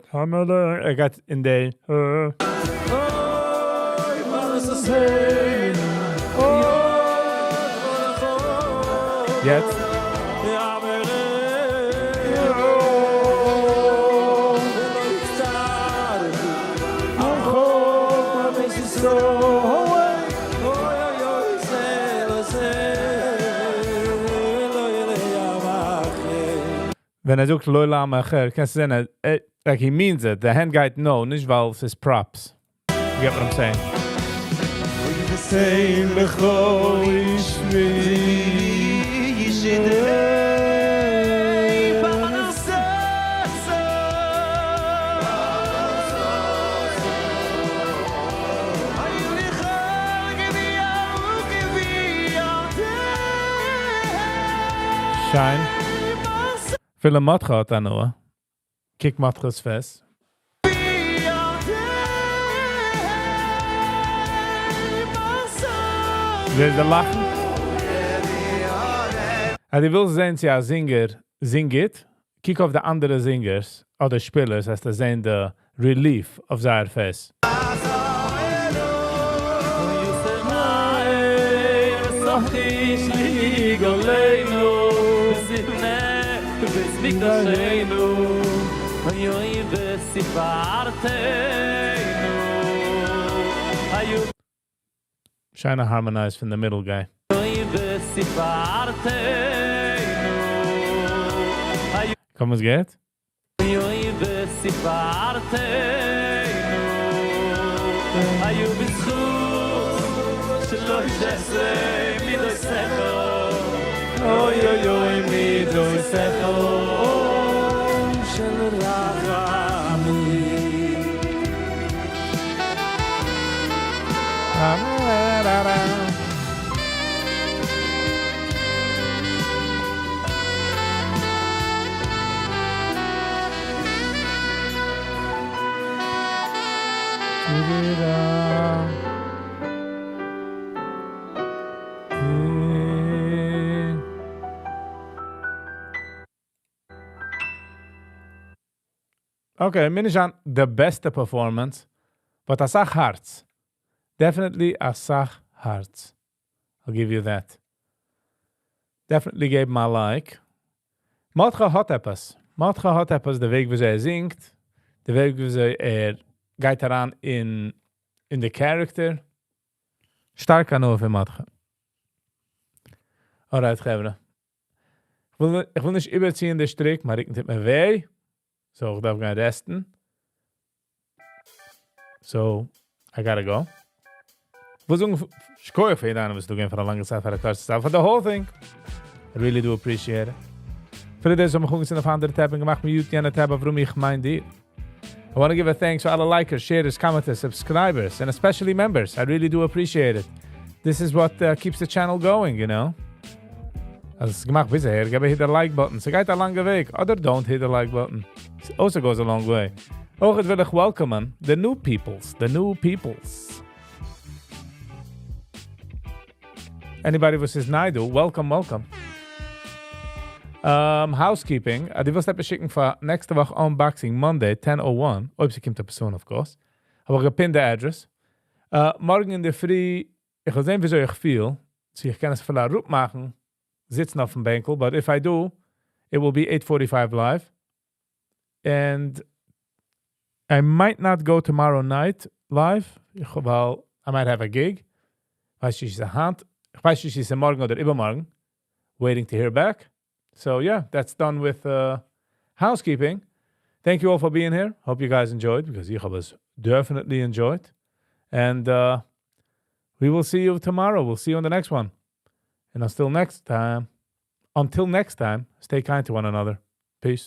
ער גייט אין די. יעצט. ווען ער זאגט לא לעם אחר, קענסטו זען, like he means it, די הענט גייט no, נישט ווייל ס'איז props. You get what I'm saying? שיין. אפילו מרדכי האט הנאה. קוק מרדכי'ס face. זעסט די לאכן? אז דו ווילסט זען צו א singer זינגט, קוק אויף די אנדערע singers אדער שפילערס, וועסטו זען די relief אויף זייער face. שיינע harmonize פון די middle guy. קוים עס געהערט? Okay, מיר נישט די בעסטע performance, but אסאך הארץ. Definitely אסאך הארץ. I'll give you that. Definitely געב א like. מרדכי האט עפעס. מרדכי האט עפעס, די וועג ווי ער זינגט, די וועג ווי ער גייט אריין אין די character. שטארק הנאה פון מרדכי. Alright, חברה. איך וויל נישט איבערציען די שטריק, מיין רוקן טוט מיר וויי. So, איך דארף גיין rest ן. So, I gotta go. וויל זאגן שכוח פאר יעדער איינער וואס איז דא געווען פאר א לאנגע צייט, פאר א קורצע צייט, for the whole thing. I really do appreciate it. פאר די וואס האבן מיך אנגעצינדן אויף אנדערע tab און געמאכט mute יענע tab אויף איך מיין דיר. I want to give a thanks to all the likers, sharers, commenters, subscribers, and especially members. I really do appreciate it. This is what keeps the channel going, you know. אז עס געמאכט ביז אהער, גיב א hit the like button. ס'גייט א לאנגע וועג. אדער don't hit the like button. It also goes a long way. אויך וויל איך welcome the new peoples, the new peoples. Anybody וואס איז ניי דא, welcome, welcome. Housekeeping, דו ווילסט עפעס שיקן פאר נעקסטע וואך Unboxing Monday, 10.01, אויב ס'קומט עפעס אן, of course. האב איך גע pin ט די address. מארגן אין דער פרי, איך וועל זען, וויאזוי איך פיל, צו איך קען עס פילייכט אראפמאכן, זיצן אויפן בענקל, but if I do, it will be 8.45 live. And I might not go tomorrow night live, איך, ווייל I might have a gig. ווייס נישט, איז היינט, איך ווייס נישט, איז מארגן אדער איבערמארגן. Waiting to hear back. So yeah, that's done with housekeeping. Thank you all for being here. Hope you guys enjoyed because איך האב עס definitely enjoyed. And we will see you tomorrow. We'll see you on the next one. And until next time, until next time, stay kind to one another. Peace.